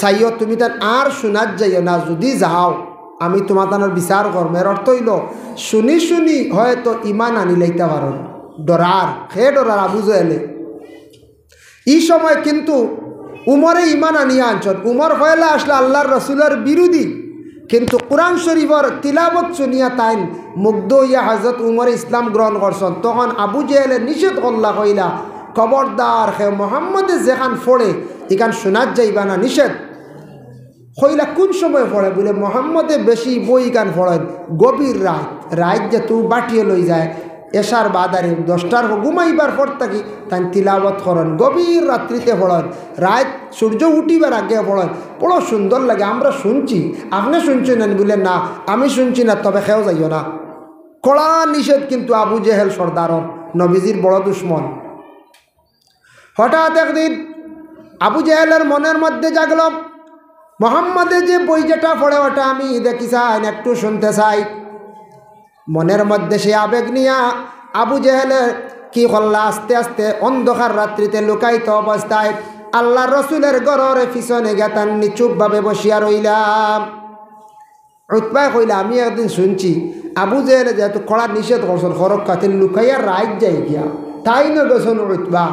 চাইও তুমি তান আর শুনাত যাইও না, যুদি যাও, আমি তুমার তানর বিচার করমু।" এর অর্থ অইলো, শুনি শুনি হয়তো ইমান আনিলাইতা পারো। ডরার, কে ডরার? আবু জেহেলে। ই সময় কিন্তু উমরে ইমান আনিয়া আনছইন। উমর পয়লা আছলা আল্লার রসুলর বিরোধী, কিন্তু কুরআন শরীফর তিলাওয়াত শুনিয়া তাইন মুগ্ধ অইয়া হজরত উমরে ইসলাম গ্রহণ করছইন। তখন আবু জেহেলে নিষেধ করলা, কইলা, "খবরদার, কে মোহাম্মদে যেখান পড়ে, ইখান শুনাত যাইবা না, নিষেধ।" কইলা, "কুন সময় পড়ে?" বুলে, "মোহাম্মদে বেশি বই ইখান পড়ইন গভীর রাইত, রাইত যেতু বাটিয়ে লই যায়, এশার বাদ আর দশটার পর ঘুমাইবার পর থাকি তাইন তিলাওয়াত করইন, গভীর রাত্রিতে পড়ইন, রাইত সূর্য উঠিবার আগে পড়ইন, বড় সুন্দর লাগে, আমরা শুনছি, আপনে শুনছইন না?" বুলে, "না, আমি শুনছি না, তবে কেউ যাইও না।" কড়া নিষেধ কিন্তু আবু জেহেল সর্দারর, নবীজির বড় দুশমন। হঠাৎ একদিন আবু জেহেলর মনর মধ্যে জাগলো, মোহাম্মদে যে বই যেটা পড়ে ওটা আমি দেখি চাই, একটু শুনতে চাই। মনর মধ্যে সে আবেগ নিয়া আবু জেহেলে কি করলা? আস্তে আস্তে অন্ধকার রাত্রিতে লুকায়িত অবস্থায় আল্লার রসুলের ঘরর পিছনে গিয়া তান নিচুপভাবে বসিয়া রইলা। উতবায় কইলা, "আমি একদিন শুনছি, আবু জেহেলে যেহেতু কড়া নিষেধ করছইন, হরক্কাতে লুকাইয়া রাইত যাইগিয়া, তাইনও গেছইন উতবা।"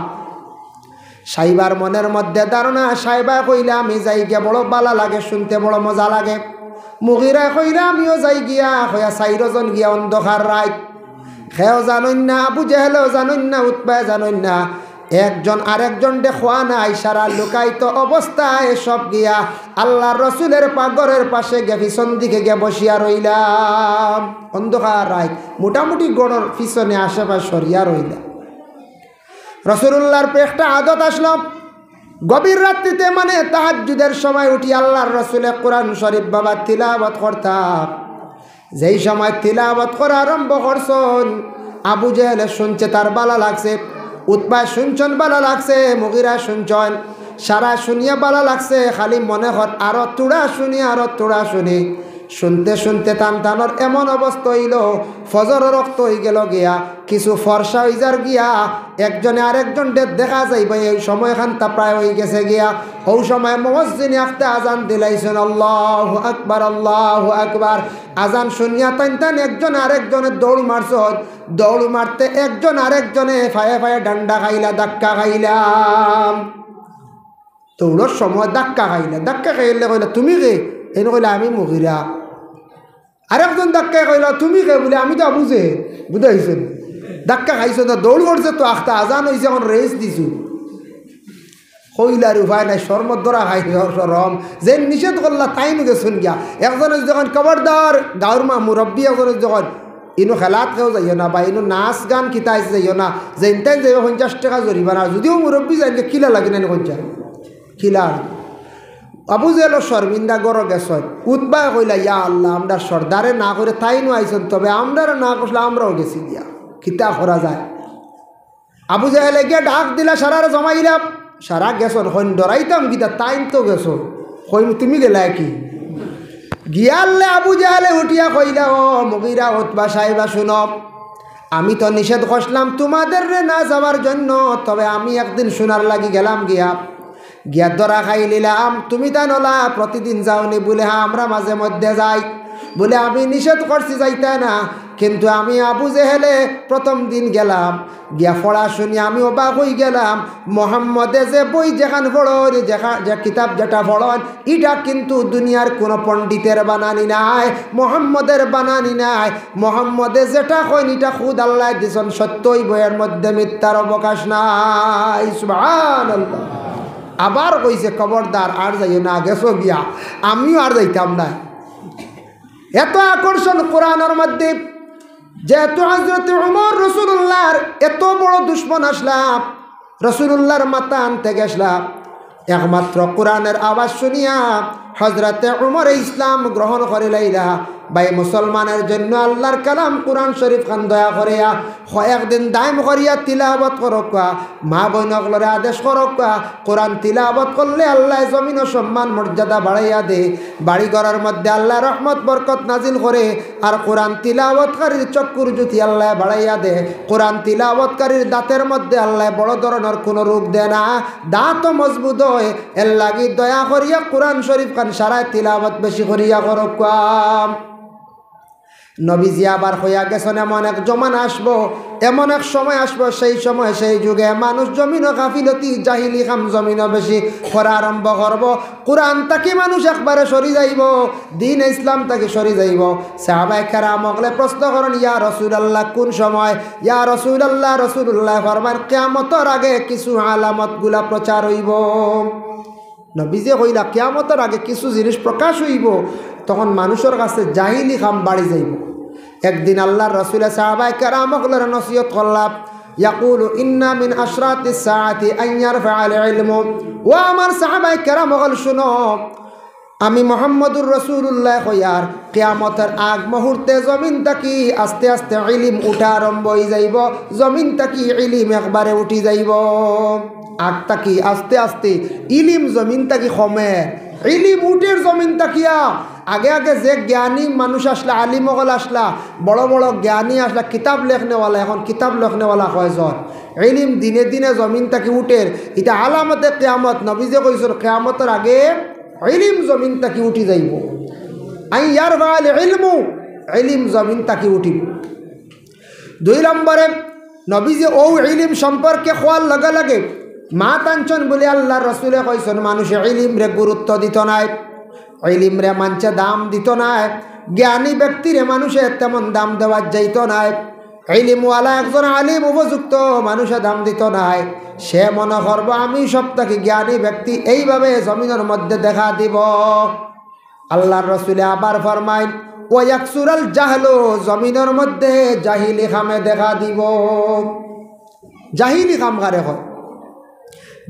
সাইবার মনের মধ্যে ধারণা, সাইবায় কইলা, "আমি যাইগিয়া, বড় বালা লাগে, শুনতে বড় মজা লাগে।" মুগিরায় কইলা, "আমিও যাইগিয়া।" কইয়া চাইরোজন গিয়া অন্ধকার রাইত, কেউ জানইন না, আবু জেহেলেও জানইন না, উতবায় জানইন না, একজন আরেকজনরে কওয়া নাই, সারা লুকায়িত অবস্থায় সব গিয়া আল্লার রসুলের পা-, ঘরর পাশে গিয়া পিছন দিকে গিয়া বসিয়া রইলা। অন্ধকার রাইত, মোটামুটি ঘরর পিছনে আশেপাশে সরিয়া রইলা। রসুলুল্লাহর একটা আদত আছলো, গভীর রাত্রিতে মানে তাহাজ্জুদের সময় উঠি আল্লার রসুলে কোরআন শরীফ বাবা তিলাওয়াত করতা। যেই সময় তিলাওয়াত করা আরম্ভ করছইন, আবু জেহেলে শুনছে, তার বালা লাগছে, উতবায় শুনছইন, বালা লাগছে, মুগিরায় শুনছইন, সারায় শুনিয়া বালা লাগছে, খালি মনে কর আরো থুড়া শুনি, আরো থুড়া শুনি। শুনতে শুনতে তান তানর এমন অবস্থা অইলো, ফজরর অক্ত অইগেলো গিয়া, কিছু ফর্সা অইযার গিয়া, একজনে আরেকজনরে দেখা যাইবো, এই সময়খানতা প্রায় অইগেছে গিয়া। অউ সময় মুয়াজ্জিনে আখতা আজান দিলাইছইন, "আল্লাহু আকবার, আল্লাহু আকবার।" আজান শুনিয়া তাইন তাইন একজন আরেকজনে দৌড় মারছইন, দৌড় মারতে একজন আরেকজনে ফায়ে ফায়ে ডান্ডা খাইলা, ধাক্কা খাইলা। দৌড়র সময় ধাক্কা খাইলা, ধাক্কা খাইলে কইলা, "তুমি কে?" এনে কইলা, "আমি মুগিরা।" আরেকজন ধাক্কায় কইলা, "তুমি কে?" বুলে, "আমি তো আবু জেহেল।" বুঝাইছইন? ধাক্কা খাইছইন না, দৌড় করছে তো, আখতা আজান অইছে, এখন রেস দিছইন। কইলার উপায় নাই, শরমর ধরা খাই, শরম। যে নিষেধ করলা, তাইন গেছইন গিয়া। একজনে যখন খবরদার, গাউর মা মুরব্বি একজনে যখন, "ইনো খেলাত কেউ যাইও না, বা ইনো নাচ গান কিতা আইছে যাইও না, যেইনতাইন যাইবা পঞ্চাশ টেকা জরিমানা, আর যুদিও মুরব্বি যাইন গিয়া কিলা লাগি না পঞ্চাশ।" কিলা? আবু জেহেলও শরমিন্দা ঘরো গেছইন। উতবায় কইলা, "ইয়া আল্লাহ, আমরার সর্দারে না কইরা তাইনও আইছইন, তবে আমরারে না কইছলা, আমরাও গেছি গিয়া। কিতা করা যায়?" আবু জেহেলে গিয়া ডাক দিলা, সারারে জমাইলা। সারা গেছইন, কইন, "ডরাইতাম কিতা, তাইন তো গেছইন।" কইন, "তুমি গেলায় কি?" গিয়ারলে আবু জেহেলে উঠিয়া কইলা, "ও মুগিরা, উতবা, সাইবা, শুনো, আমি তো নিষেধ করছলাম তুমাদেররে না যাওয়ার জন্য, তবে আমি একদিন শুনার লাগি গেলাম গিয়া, গিয়া ধরা খাইলিলাম, তুমিতাইন অলা প্রতিদিন যাওনি?" বুলে, "হ্যাঁ, আমরা মাঝে মধ্যে যাই।" বুলে, "আমি নিষেধ করছি যাইতায় না, কিন্তু আমি আবু জেহেলে প্রথম দিন গেলাম, গিয়া পড়া শুনি আমি অবাক অইগেলাম, মোহাম্মদে যে বই যেখান পড়ইন, যেখা-, যে কিতাব যেটা পড়ইন, ইটা কিন্তু দুনিয়ার কুনু পণ্ডিতের বানানি নায়, মোহাম্মদের বানানি নায়। মোহাম্মদে যেটা কইন, ইটা খুদ আল্লায় দিছইন, সত্য অইবো, এর মধ্যে মিথ্যার অবকাশ নাই।" সুবহানাল্লাহ। আবার কইছে, "খবরদার, আর যাইও না, গেছো গিয়া, আমিও আর যাইতাম না।" এত আকর্ষণ কোরআনর মধ্যে। যেহেতু হযরতে উমর রাসূলুল্লাহর এত বড় দুশমন আছলা, রাসূলুল্লাহর মাথা আনতে গেছলা, একমাত্র কোরআনের আওয়াজ শুনিয়া হযরতে উমরে ইসলাম গ্রহণ করিলাইলা। ভাই, মুসলমানের জন্য আল্লাহর কালাম কোরআন শরীফ খান দয়া করিয়া কয়েকদিন দায়েম করিয়া তিলাওয়াত করউক্কা, মা বইন অকলরে আদেশ করউক্কা। কোরআন তিলাওয়াত করলে আল্লায় জমিনো সম্মান মর্যাদা বাড়াইয়া দে, বাড়ি ঘরর মধ্যে আল্লায় রহমত বরকত নাজিল করে, আর কোরআন তিলাওয়াতকারীর চক্ষুর জ্যোতি আল্লায় বাড়াইয়া দে, কোরআন তিলাওয়াতকারীর দাঁতের মধ্যে আল্লায় বড় ধরনর কুনু রোগ দে না, দাঁতও মজবুত অয়। এর লাগি দয়া করিয়া কোরআন শরীফ খান সারায় তিলাওয়াত বেশি করিয়া করউক্কা। নবীজি আবার কইয়া গেছইন, এমন এক জমানা আসবো, এমন এক সময় আসবো, সেই সময়, সেই যুগে মানুষ জমিনো গাফিলতি, জাহিলি কাম জমিনো বেশি করা আরম্ভ করবো। কোরআন থাকি মানুষ একবারে সরি যাইবো, দ্বীন ইসলাম থাকি সরি যাইবো। সাহাবায়ে কেরাম অকলে প্রশ্ন করইন, "ইয়া রাসূলুল্লাহ, কুন সময়?" ইয়া রাসূলুল্লাহ, রাসূলুল্লায় ফরমাইন, "কিয়ামতর আগে কিছু আলামতগুলা প্রচার অইবো।" নবীজিয়ে কইলা, "কিয়ামতর আগে কিছু জিনিস প্রকাশ অইবো, তখন মানুষর কাছে জাহিলি কাম বাড়ি যাইবো।" একদিন আল্লাহর রাসূলে সাহাবায়ে কেরাম অকলরে নসিহত করলা, ইয়াকুলু, "ইন্না মিন আশরাতিস সাআতি আন ইয়ারফাআল ইলমু।" ও আমার সাহাবায়ে কেরাম অকল, শুনো, আমি মুহাম্মদুর রাসূলুল্লায় কইয়ার, কিয়ামতর আগ মুহূর্তে জমিন থাকি আস্তে আস্তে ইলিম উঠা আরম্ভ অই যাইবো, জমিন থাকি ইলিম একবারে উঠি যাইবো। আগ থাকি আস্তে আস্তে ইলিম জমিন থাকি কমে, ইলিম উঠের জমিন থাকিয়া। আগে আগে যে জ্ঞানী মানুষ আছলা, আলিম অকল আছলা, বড় বড় জ্ঞানী আছলা, কিতাব লেখনেওয়ালা, এখন কিতাব লেখনেওয়ালা কয়জন? ইলিম দিনে দিনে জমিন থাকি উঠের। ইটা আলামতে কিয়ামত। নবীজিয়ে কইছইন, কিয়ামতর আগে ইলিম জমিন থাকি উঠি যাইবো। আন ইয়ারফাল ইলমু, ইলিম জমিন থাকি উঠিবো। দুই নম্বরে, নবীজিয়ে অউ ইলিম সম্পর্কে কওয়ার লগে লগে মাত আনছইন বুলে আল্লার রসুলে কইছইন, মানুষে ইলিমরে গুরুত্ব দিতো নায়, ইলিমরে মানষে দাম দিতো নায়, জ্ঞানী ব্যক্তিরে মানুষে তেমন দাম দেওয়াত যাইতো নায়। ইলিমওয়ালা একজন আলিম উপযুক্ত মানুষে দাম দিতো নায়। সে মনে করবো, আমি সব থাকি জ্ঞানী ব্যক্তি, এইভাবে জমিনর মধ্যে দেখা দিবো। আল্লার রসুলে আবার ফরমাইন, "ওয়া ইয়াকসুরাল জাহলু", জমিনর মধ্যে জাহিলি কামে দেখা দিবো। জাহিলি কাম কারে কয়?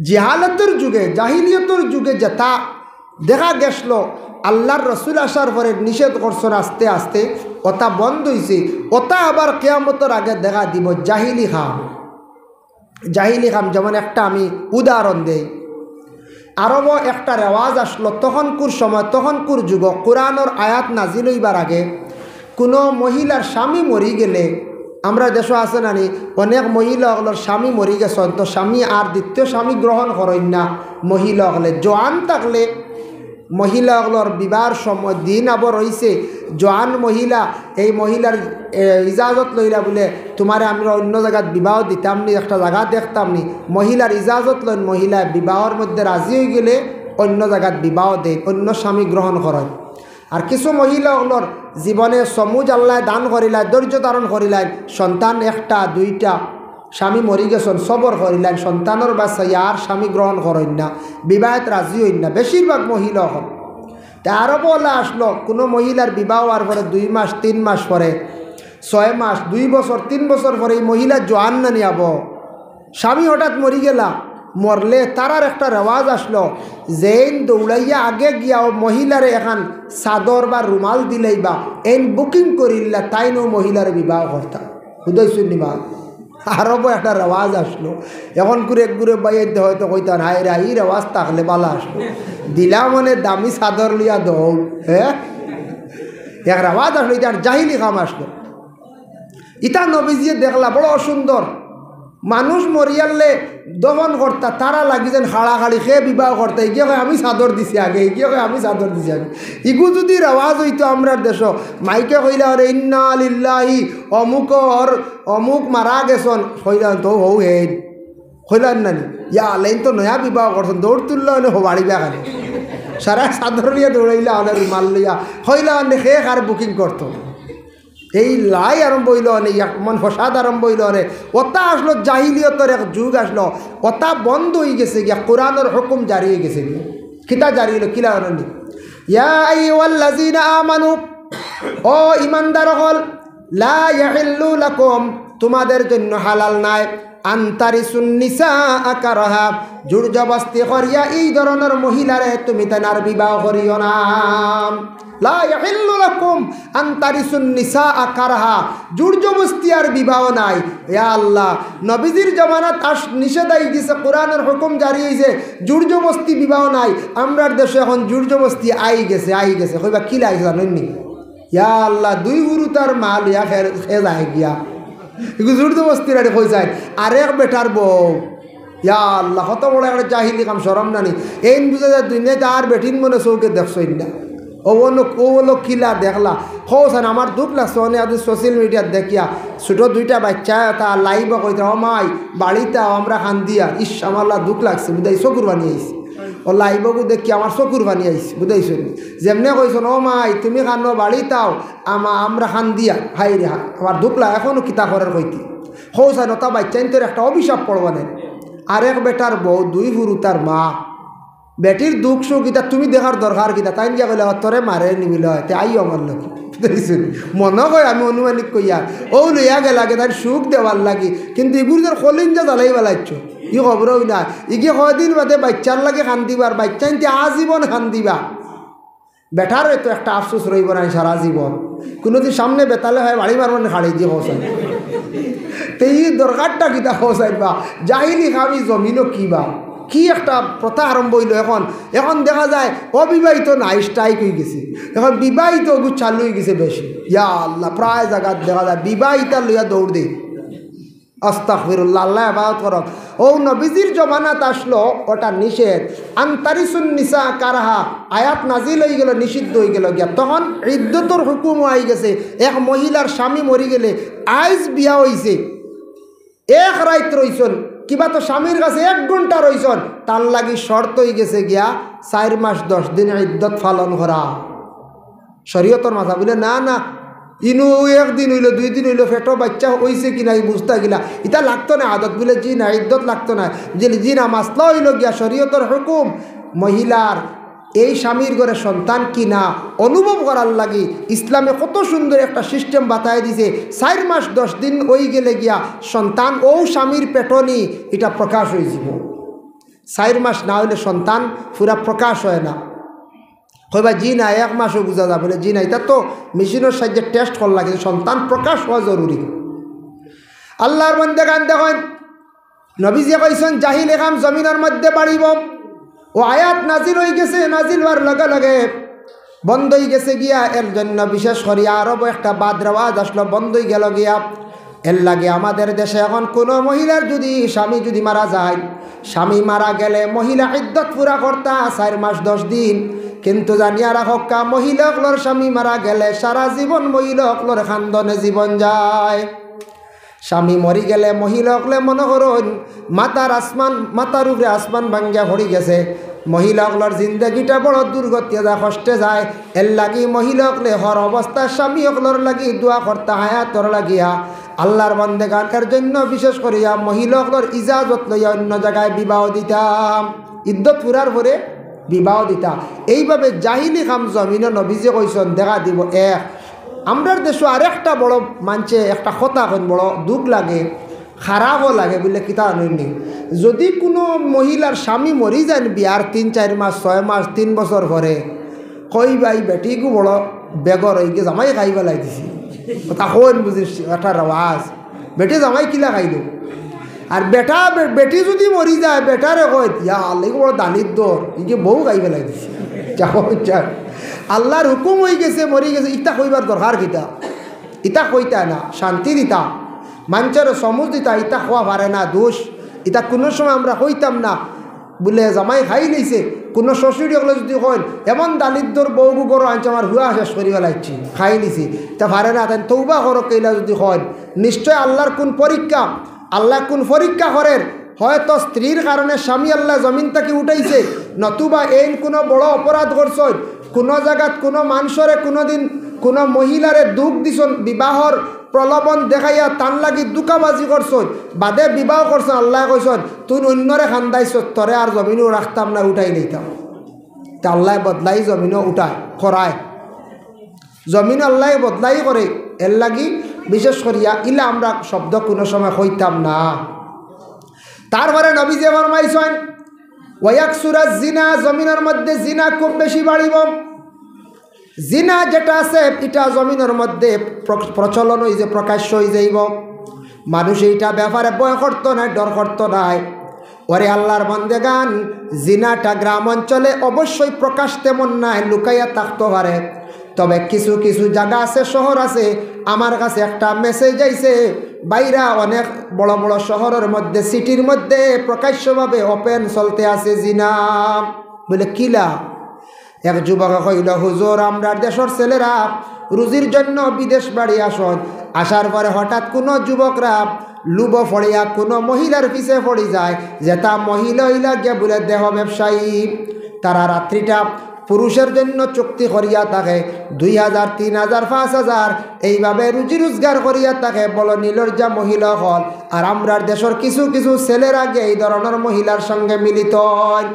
জিহালতর যুগে, জাহিলিয়তর যুগে যেতা দেখা গেছলো, আল্লার রসুল আসার পরে নিষেধ করছইন আস্তে আস্তে, অতা বন্ধ অইছে, অতা আবার কিয়ামতর আগে দেখা দিবো, জাহিলি কাম। জাহিলি কাম, যেমন একটা আমি উদাহরণ দেই। আরবো একটা রেওয়াজ আছলো, তখনকুর সময়, তখনকুর যুগো, কোরআনর আয়াত নাজিল অইবার আগে কুনু মহিলার স্বামী মরি গেলে, আমরার দেশো আছে না নি, অনেক মহিলা অকলর স্বামী মরি গেছইন, তো স্বামী আর দ্বিতীয় স্বামী গ্রহণ করইন না। মহিলা অকলে জোয়ান থাকলে, মহিলা অকলর বিবাহর সময় দিন আবো রইছে, জোয়ান মহিলা, এই মহিলার, এ, ইজাজত লইলা বুলে, "তুমারে আমরা অইন্য জাগাত বিবাহ দিতাম নি, একটা জাগা দেখতাম নি।" মহিলার ইজাজত লইন, মহিলা বিবাহর মধ্যে রাজি অইগেলে অইন্য জাগাত বিবাহ দেইন, অইন্য স্বামী গ্রহণ করইন। আর কিছু মহিলা অকলর জীবনে সমুজ আল্লায় দান করিলাইন, ধৈর্য ধারণ করিলাইন, সন্তান একটা, দুইটা, স্বামী মরি গেছইন, সবর করিলাইন, সন্তানর বায় চাইয়া আর স্বামী গ্রহণ করইন না, বিবাহত রাজি অইন না, বেশিরভাগ মহিলা অকল। তে আরবো অলা আছলো, কুনু মহিলার বিবাহ অওয়ার পরে দুই মাস, তিন মাস পরে, ছয় মাস, দুই বছর, তিন বছর পরে ই মহিলা জোয়ান না নি আবো, স্বামী হঠাৎ মরি গেলা, মরলে তারার একটা রেওয়াজ আছলো, যেইন দৌড়াইয়া আগে গিয়া অউ মহিলারে এখান চাদর বা রুমাল দিলাইবা, এইন booking করিলা, তাইন অউ মহিলারে বিবাহ করতা। বুঝাইছইন নি বা? আরবো একটা রেওয়াজ আছলো। এখনকুর একগুরে ভাইয়াইন্তে হয়তো কইতা, "হায়রে, ই রেওয়াজ থাকলে ভালা আছলো।" দিলা মানে দামি চাদর লইয়া দৌড়, হে? এক রেওয়াজ আছলো, ইটা জাহিলি কাম আছলো। ইতা নবীজিয়ে দেখলা, বড় অসুন্দর। মানুষ মরিয়ারলে দফন করতা, তারা লাগি যেন খাড়াখাড়ি, কে বিবাহ করতা, ইগিয়ে কয়, "আমি চাদর দিছি আগে", ইগিয়ে কয়, "আমি চাদর দিছি আগে।" ইগু যুদি রেওয়াজ অইতো আমরার দেশো, মাইকে কইলা অনে, "ইন্না লিল্লাহি, অমুকর, অমুক মারা গেছইন", কইলা অনে, "তো হউ হেইন", কইলা অনে না নি, "ইয়া আল্লাহ, এইন তো নয়া বিবাহ করছইন", দৌড় তুললা অনে, হউ বাড়ি বেখানে। সারা চাদর লইয়া দৌড়াইলা অনে, রুমাল লইয়া, কইলা অনে, "কে কার booking করতো?" এই লাই আরম্ভ অইলো অনে, এক মন ফসাদ আরম্ভ অইলো অনে। অতা আছলো জাহিলিয়তর এক যুগ আছলো, অতা বন্ধ অইগেছে গিয়া, কোরআনর হুকুম জারি অইগেছে গিয়া। কিতা জারি অইলো, কিলা অনে নি? ইয়া আইয়ুহাল্লাযীনা আমানু, ও ইমানদার অকল, লা ইয়াহিল্লু লাকুম, তুমাদের জন্য হালাল নায়, আন তারিসুন নিসা কারহা, জোর জবস্তি করিয়া ই ধরনর মহিলারে তুমি তাইন আর বিবাহ করিও না। লা ইয়াহিল্লু লাকুম আন তারিসুন নিসা কারহা, জোর জবস্তি আর বিবাহ নাই। ইয়া আল্লাহ, নবীজির জমানাত আস-, নিষেধ আইগেছে, কোরআনর হুকুম জারি অইছে, জোর জবস্তি বিবাহ নাই। আমরার দেশো এখন জোর জবস্তি আইগেছে, আইগেছে। কইবা কিলা আইছে জানইন নি? ইয়া আল্লাহ, দুই হুরুতার মা লইয়া কে, কে যায় গিয়া। ইগু জোর জবস্তি নানি কই যায়। আরেক বেটার বউ। ইয়া আল্লাহ, কত বড় একটা জাহিলি কাম, শরম না নি? এইন বুঝা যায় দুনিয়াত আর বেটিন মনে চউখে দেখছইন না। অউ অনো, অউ অনো কিলা দেখলা। কও ছাইন, আমার দুখ লাগছে, অনে আজ social media-ত দেখিয়া, ছোট দুইটা বাইচ্চা, তা live-ও কইতরা, "ও মাই, বাড়িত আও, আমরা কান্দিয়ার।" ইস, আমার আল্লাহ দুখ লাগছে, বুঝাই চকুর পানি আইছে। অউ live-ও দেখিয়া আমার চকুর পানি আইছে, বুঝাইছইন নি? যেমনে কইছইন, "ও মাই, তুমি কান্দো, বাড়িত আও, আমা-, আমরা কান্দিয়ার।" হায়রে হায়, আমার দুখ লাগে, এখনো কিতা করার কইতি। কও ছাইন, অতা বাইচ্চাইন্তর একটা অভিশাপ পড়বো নে। আরেক বেটার বউ, দুই হুরুতার মা, বেটির দুখ সুখ ইতা তুমি দেখার দরকার কিতা? তাইন গিয়া কইলা, "ও তোরে মারে নিবিল, তে আইও আমার লগে।" বুঝাইছইন নি? মনো কয় আমি অনুমানিক কইয়ার। অউ লইয়া গেলাগি তাইর সুখ দেওয়ার লাগি, কিন্তু ইগুর যে কলিঞ্জা জ্বালাই ফালাইছো, ই খবরও না। ইগি কয়দিন বাদে বাইচ্চার লাগি কান্দিবা, আর বাইচ্চাইন্তে আজীবন কান্দিবা। বেটারও তো একটা আফসোস রইবো না সারা জীবন। কুনুদিন সামনে বেতালে হয়, বাড়ি মারবো নে, খাড়ি দি কও ছাইন। তে ই দরকারটা কিতা কও ছাইন বা? জাহিলি কাম ই জমিনো কিবা? কি একটা প্রথা আরম্ভ অইলো। এখন এখন দেখা যায় অবিবাহিত নাই, স্ট্রাইক অইগেছে। এখন বিবাহিত অগু চালু অইগেছে বেশি। ইয়া আল্লাহ, প্রায় জাগাত দেখা যায় বিবাহিতা লইয়া দৌড় দেয়। আস্তাগফিরুল্লাহ, আল্লায় হেফাজত করউক। অউ নবীজির জমানাত আসলো ওটা নিষেধ। আন তারিসুন নিসা কারহা, আয়াত নাজিল অইগেলো, নিষিদ্ধ অইগেলো গিয়া। তখন ইদ্দতর হুকুমও আইগেছে। এক মহিলার স্বামী মরিগেলে আইজ বিয়া অইছে, এক রাইত রইছইন, কিবা তো স্বামীর কাছে এক ঘন্টা রইছইন, তার লাগি শর্ত অইগেছে গিয়া চাইর মাস দশ দিন ইদ্দত পালন করা। শরীয়তর মাঝে বুলে, না, না, ইনো একদিন অইলো, দুই দিন অইলো, পেটো বাইচ্চা অইছে কি নাই বুঝতা গিলা, ইতা লাগতো না আদত। বুলে, জি না, ইদ্দত লাগতো না। বুলে, জি না, মাসলা অইলো গিয়া শরীয়তর হুকুম, মহিলার এই স্বামীর ঘরে সন্তান কি না অনুভব করার লাগি ইসলামে কত সুন্দর একটা সিস্টেম বাতাই দিছে। চাইর মাস দশ দিন অইগেলে গিয়া সন্তান অউ স্বামীর পেটো নি, ইটা প্রকাশ অইযিবো। চাইর মাস না অইলে সন্তান পুরা প্রকাশ অয় না। কইবা, জি না, এক মাসও বুঝা যাইবো না। জি না, ইতা তো মেশিনর সাহায্যে টেস্ট করা লাগে, সন্তান প্রকাশ অওয়া জরুরি। আল্লার বান্দেগান দেখইন, নবীজিয়ে কইছইন, জাহিলি কাম জমিনর মধ্যে বাড়িবো। অউ আয়াত নাজিল অইগেছে, নাজিল অওয়ার লগে লগে বন্ধ অইগেছে গিয়া। এর জন্য বিশেষ করিয়া আরবো একটা বাদ রেওয়াজ আসলো, বন্ধ অইগেলো গিয়া। এর লাগি আমাদের দেশে এখন কুনু মহিলার যুদি স্বামী যুদি মারা যায়, স্বামী মারা গেলে মহিলা ইদ্দত পুরা করতা চাইর মাস দশ দিন। কিন্তু জানিয়া রাখউক্কা, মহিলা অকলর স্বামী মারা গেলে সারা জীবন মহিলা অকলর কান্দনে জীবন যায়। স্বামী মরিগেলে মহিলা অকলে মনো করইন মাথার আসমান, মাথার উপরে আসমান ভাঙ্গিয়া পড়িগেছে। মহিলা অকলর জিন্দেগিটা বড় দুর্গতিয়ে যায়, কষ্টে যায়। এর লাগি মহিলা অকলে হর অবস্থায় স্বামী অকলর লাগি দোয়া করতা হায়াতর লাগিয়া। আল্লার বান্দেগান, এর জন্য বিশেষ করিয়া মহিলা অকলর ইজাজত লইয়া অইন্য জাগায় বিবাহ দিতা, ইদ্দত পুরার পরে বিবাহ দিতা। এইভাবে জাহিলি কাম জমিনো নবীজিয়ে কইছইন দেখা দিবো। এক, আমরার দেশো আরেকটা বড় মানষে একটা কথা কইন, বড় দুখ লাগে, খারাপও লাগে, বুলে কিতা জানইননি? যুদি কুনু মহিলার স্বামী মরি যাইন বিয়ার তিন চাইর মাস, ছয় মাস, তিন বছর পরে, কইবা, "ই বেটিগু বড় বেগর অইগি, জামাই খাই ফালাই দিছে।" কথা কইন বুঝিস, একটা রেওয়াজ। বেটি জামাই কিলা খাইলো? আর বেটা, বে-, বেটি যুদি মরি যায়, বেটারে কইন, "ইয়া আল্লাহ, ইগু বড় দালিদ্দর, ইগি বউ খাই ফালাই দিছে।" যাও, যাও। আল্লার হুকুম অইগেছে, মরিগেছে, ইতা কইবার দরকার কিতা? ইতা কইতা না, শান্তি দিতা, মানষরে সমুজ দিতা, ইতা কওয়া পারে না, দুষ। ইতা কুনু সময় আমরা কইতাম না, বুলে জামাই খাইলিছে। কুনু শ্বশুরি অকলে যুদি কইন, "এমন দালিদ্দর বউগু ঘরো আনছে, আমার হুয়া শেষ করি ফালাইছে, খাইলিছে", ইতা পারে না, তাইন তওবা করউক, ইলা যুদি কইন, নিশ্চয় আল্লার কুন পরীক্ষা, আল্লায় কুন পরীক্ষা করের, হয়তো স্ত্রীর কারণে স্বামী আল্লায় জমিন থাকি উঠাইছে, নতুবা এইন কুনু বড় অপরাধ করছইন, কুনু জাগাত কুনু মানষরে কুনুদিন কুনু মহিলারে দুখ দিছইন, বিবাহর প্রলোভন দেখাইয়া তান লাগি ধুকাবাজি করছইন, বাদে বিবাহ করছইন, আল্লায় কইছইন, "তুই অইন্যরে কান্দাইছস, তোরে আর জমিনো রাখতাম না, উঠাই লইতাম।" তে আল্লায় বদলাই জমিনো উঠায়, করায়। জমিন আল্লায় বদলাই করে, এর লাগি বিশেষ করিয়া ইলা আমরা শব্দ কুনু সময় কইতাম না। তারপরে নবীজিয়ে ফরমাইছইন, "ওয়াকসুরা জিনা", জমিনর মধ্যে জিনা খুব বেশি বাড়িবো। জিনা যেটা আছে, ইটা জমিনর মধ্যে প্র-, প্রচলন অইযে, প্রকাশ্য অইযাইবো। মানুষ ইটা ব্যাপারে ভয় করতো নায়, ডর করতো নায়। ওরে আল্লার বান্দেগান, জিনাটা গ্রাম অঞ্চলে অবশ্যই প্রকাশ তেমন নায়, লুকাইয়া থাকতো পারে। তবে কিছু কিছু জাগা আছে, শহর আছে, আমার কাছে একটা মেসেজ আইছে, বাইরা অনেক বড় বড় শহরর মধ্যে, সিটির মধ্যে প্রকাশ্যভাবে ওপেন চলতে আছে জিনা। বুলে, "কিলা?" এক যুবকে কইল, "হুজুর, আমরার দেশর ছেলেরা রুজির জন্য বিদেশ বাড়ি আসইন, আসার পরে হঠাৎ কুনু যুবকরা লোভো পড়িয়া কুনু মহিলার পিছে পড়ি যায়, যেটা মহিলা অইলা গিয়া বুলে দেহ ব্যবসায়ী। তারা রাত্রিটা পুরুষের জন্য চুক্তি করিয়া থাকে, দুই হাজার, তিন হাজার, পাঁচ হাজার, এইভাবে রুজি রোজগার করিয়া থাকে, বড় নির্লজ্জা মহিলা অকল। আর আমরার দেশর কিছু কিছু ছেলেরা গিয়া এই ধরনর মহিলার সঙ্গে মিলিত অইন।"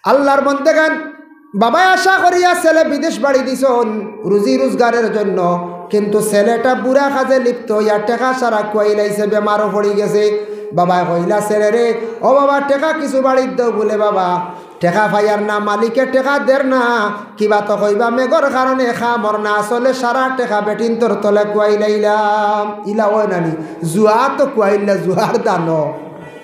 আল্লার বান্দেগান, বাবায় আশা করিয়া ছেলে বিদেশ বাড়ি দিছইন রুজি রোজগারের জন্য, কিন্তু ছেলেটা বুরা কাজে লিপ্ত অইয়া টেকা সারা খুয়াইলাইছে, বেমারও পড়ি গেছে। বাবায় কইলা ছেলেরে, "ও বাবা, টেকা কিছু বাড়িত দেও।" বুলে, "বাবা, টেকা পাইয়ার না, মালিকে টেকা দের না, কিবা তো কইবা, মেঘর কারণে কামর না চলে, সারা টেকা বেটিন্তর তলে খুয়াইলাইলাম।" ইলা অয় নানি, জুয়া তো খুয়াইলা, জুয়ার দানো।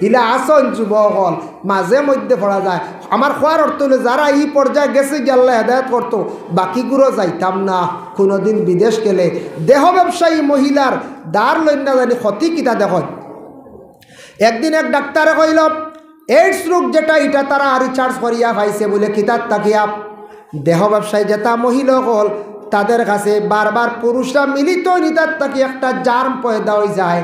ইলা আছইন যুবক অকল, মাঝে মধ্যে পড়া যায়। আমার কওয়ার অর্থ অইলো, যারা ই পর্যায়ে গেছে গিয়া আল্লায় হেদায়েত করতো, বাকিগুলো যাইতাম না। কুনুদিন বিদেশ গেলে দেহ ব্যবসায়ী মহিলার ধার লইন না জানি ক্ষতি কিতা দেখইন। একদিন এক ডাক্তারে কইল, এইডস রোগ যেটা, ইটা তারা research করিয়া পাইছে বুলে কিতাত থাকিয়া। দেহ ব্যবসায়ী যেটা মহিলা অকল, তাদের কাছে বারবার পুরুষরা মিলিত অইন, ইতার থাকি একটা germ পয়দা অইযায়,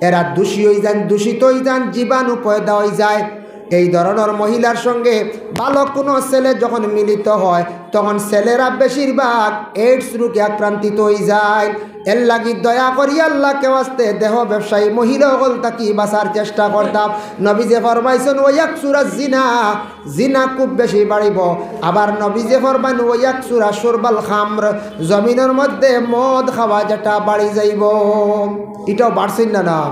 এরা দূষী অইযাইন, দূষিত অইযাইন, জীবাণু পয়দা অইযায়। এই ধরনর মহিলার সঙ্গে ভালো কুনু ছেলে যখন মিলিত হয়, তখন ছেলেরা বেশিরভাগ এইডস রোগে আক্রান্তিত অইযায়। এর লাগি দয়া করি আল্লাহকে ওয়াস্তে দেহ ব্যবসায়ী মহিলা অকল থাকি বাঁচার চেষ্টা করতাম। নবীজি ফরমাইছইন, "ওয়াকসুরাজ জিনা", জিনা খুব বেশি বাড়িবো। আবার নবীজি ফরমাইন, "ওয়াকসুরা শুরবাল খামর", জমিনর মধ্যে মদ খাওয়া যেটা বাড়ি যাইবো। ইটাও বাড়ছে না, না?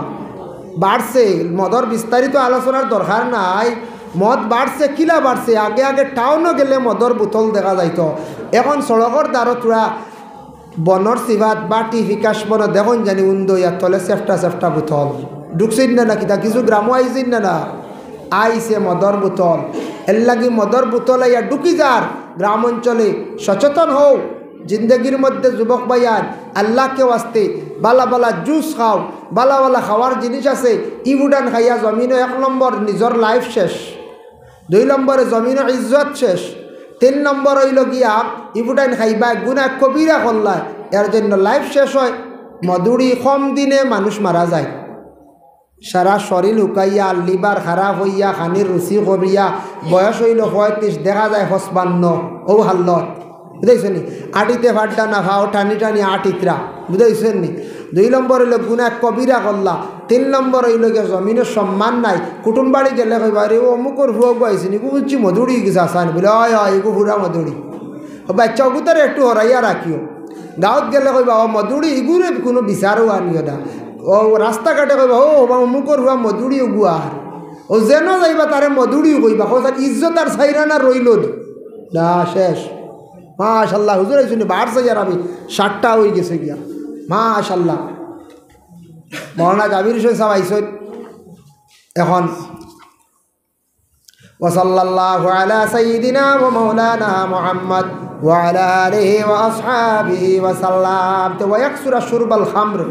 বাড়ছে। মদর বিস্তারিত আলোচনার দরকার নাই। মদ বাড়ছে, কিলা বাড়ছে? আগে আগে টাউনো গেলে মদর বোতল দেখা যাইতো, এখন সড়কর ধারো থুড়া বনর চিবাত বাটি ফিকাশ বনো দেখইন জানি উন্দইয়া তলে সেফটা সেফটা বোতল। ঢুকছইন না, না কিতা? কিছু গ্রামো আইছইন না, না? আইছে মদর বোতল। এর লাগি মদর বোতল আইয়া ঢুকি যার গ্রাম অঞ্চলে। সচেতন হও। জিন্দেগির মধ্যে যুবক ভাইয়াইন, আল্লাহকে ওয়াস্তে বালা বালা জুস খাও, বালা বালা খাওয়ার জিনিস আছে, ইগুডান খাইয়া জমিনো এক নম্বর নিজর life শেষ, দুই নম্বরে জমিনো ইজ্জত শেষ, তিন নম্বর অইলো গিয়া ইগুডান খাইবা গুনা কবিরা করলা, এর জন্য life শেষ হয়। মদুড়ি কম দিনে মানুষ মারা যায়। সারা শরীর হুকাইয়া, liver খারাপ অইয়া, খানির রুচি কমিয়া, বয়স অইলো পঁয়ত্রিশ, দেখা যায় পঁচপান্ন। অউ হালত, বুঝাইছো নি? আটিতে ফাড্ডা না, পাও টানি টানি আটিতরা, বুঝাইছো নি? দুই নম্বর অইলো গুনা কবিরা করলা, তিন নম্বর অইলো গিয়া জমিনর সম্মান নাই। কুটুম বাড়ি গেলে কইবা, "আরে, অউ অমুকর ফুয়া গু আইছে নি, ইগু বুঝছি মদুড়ি গেছে আসানি", বুলে, "অয়, অয়, ইগু ফুরা মদুড়ি।" ও বাচ্চা, অগুতারে একটু হরাইয়া রাখিও। গাঁওত গেলে কইবা, "ও মদুড়ি, ইগুরে কুনু বিচারও আনিও না।" ও রাস্তাঘাটে কইবা, "ও, ও বা অমুকর ফুয়া মদুড়ি অগু আর।" ও যেন যাইবা তারে মদুড়িও কইবা, কও, "স্যার, ইজ্জত আর ছাইরা না রইলো নি?" না, শেষ। মাশাআল্লাহ, হুজুর আইছইন নি, বাড়ছে ইয়ার আমি, সাতটা অই গেছে গিয়া। মাশাআল্লাহ। মৌলানা জাবির হোসেন সাহেব আইছইন এখন। وصلى الله على سيدنا ومولانا محمد وعلى آله وأصحابه وسلم। তে ويكثر شرب الخمر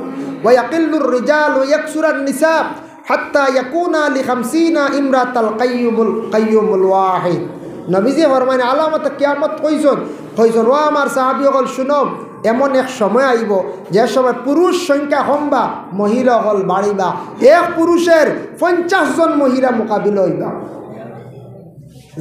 ويقل الرجال ويكثر النساء حتى يكون لخمسين امرأة القيم، القيم الواحد। নবীজি ফরমাইন, আলামত কিয়ামত কইছইন, কইছইন, "ও আমার সাহাবী অকল, শুনো, এমন এক সময় আইবো, যে সময় পুরুষ সংখ্যা কমবা, মহিলা অকল বাড়িবা। এক পুরুষের পঞ্চাশ জন মহিলা মোকাবিলা অইবা।"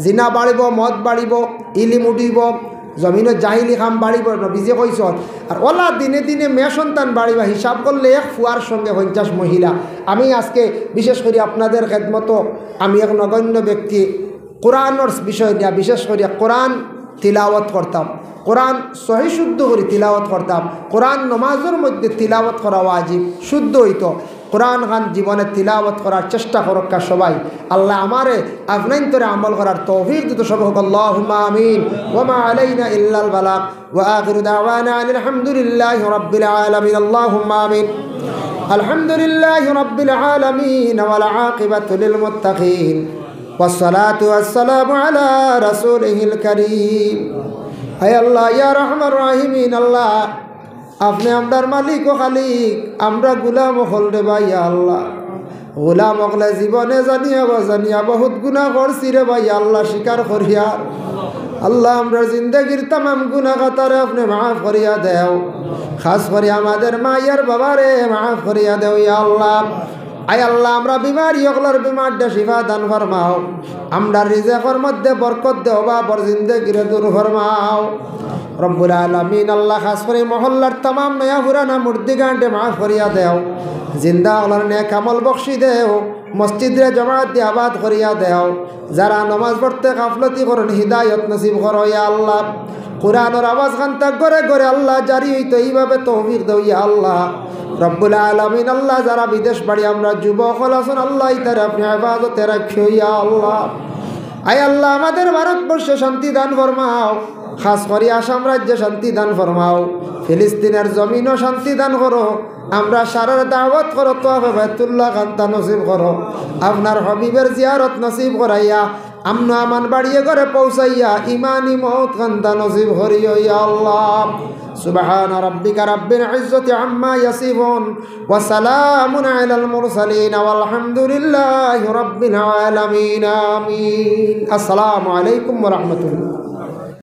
জিনা বাড়িবো, মদ বাড়িবো, ইলিম উঠিবো, জমিনো জাহিলি কাম বাড়িবো, নবীজি কইছইন। আর অলা দিনে দিনে মেয়ে সন্তান বাড়িবা, হিসাব করলে এক ফুয়ার সঙ্গে পঞ্চাশ মহিলা। আমি আজকে বিশেষ করি আপনাদের খেদমতো আমি এক নগণ্য ব্যক্তি, কোরআনর বিষয় নিয়া, বিশেষ করি কোরআন তিলাওয়াত করতাম, কোরআন সহি শুদ্ধ করি তিলাওয়াত করতাম। কোরআন নমাজর মধ্যে তিলাওয়াত করা ওয়াজিব, শুদ্ধ অইতো। কোরআন খান জীবনে তিলাওয়াত করার চেষ্টা করউক্কা সবাই। আল্লায় আমারে আপনাইন্তরে আমল করার তৌফিক দিতো সবে কউক্কা, আল্লাহুম্মা আমিন। ওয়া মা আলাইনা ইল্লাল বালাগ। وآخر دعوانا أن الحمد لله رب العالمين. اللهم آمين. الحمد لله رب العالمين والعاقبة للمتقين والصلاة والسلام على رسوله الكريم. হায় আল্লাহ, ইয়া আরহামার রাহিমিন, আল্লাহ, আপনে আমরার মালিক ও খালিক, আমরা গুলাম অকল রে বা, ইয়া আল্লাহ। গুলাম অকলে জীবনে জানিয়া বা অজানিয়া বহুত গুনা করছি রে বা, ইয়া আল্লাহ, স্বীকার করিয়ার। আল্লাহ, আমরার জিন্দেগির তামাম গুনা খাতারে আপনে মাফ করিয়া দেও। খাস করি আমাদের মা আর বাবারে মাফ করিয়া দেও, ইয়া আল্লাহ। আয় আল্লাহ, আমরা বিমারি অকলর বিমাররে শিফা দান ফরমাও। আমরার রিজেকর মধ্যে বরকত দেও, অভাবর জিন্দেগিরে দূর ফরমাও। রব্বুল আলামিন আল্লাহ, খাস করি মহল্লার তামাম নয়া পুরানা মুর্দিগানরে মাফ করিয়া দেও। জিন্দা অকলর নেক আমল বখশি দেও। মসজিদরে জমাত দি আবাদ করিয়া দেও। যারা নমাজ পড়তে গাফলতি করইন, হিদায়ত নসিব করো, ইয়া আল্লাহ। কোরআনর আওয়াজ খান তা ঘরে ঘরে আল্লাহ জারি অইতো, ইভাবে তৌফিক দেও, ইয়া আল্লাহ। রব্বুল আলামিন আল্লাহ, যারা বিদেশ বাড়ি আমরার যুবক অকল আছইন, আল্লাহ, ইতারে আপনে হেফাজতে রাখিও, ইয়া আল্লাহ। আয় আল্লাহ, আমাদের ভারতবর্ষে শান্তি দান ফরমাও, খাস করি আসাম রাজ্যে শান্তি দান ফরমাও, ফিলিস্তিনর জমিনো শান্তি দান করো, আমরা সারার দাওয়াত করো, তোয়াফে বাইতুল্লাহ খান্তা নসিব করো, আপনার হাবিবের জিয়ারত নসিব করাইয়া, আমন আমান বাড়িয়ে ঘরে পৌঁছাইয়া, ইমানি মউত খান্তা নসিব করিও, ইয়া আল্লাহ। سبحان ربك رب العزة عما يصفون وسلام على المرسلين والحمد لله رب العالمين. آمين. السلام عليكم ورحمة الله.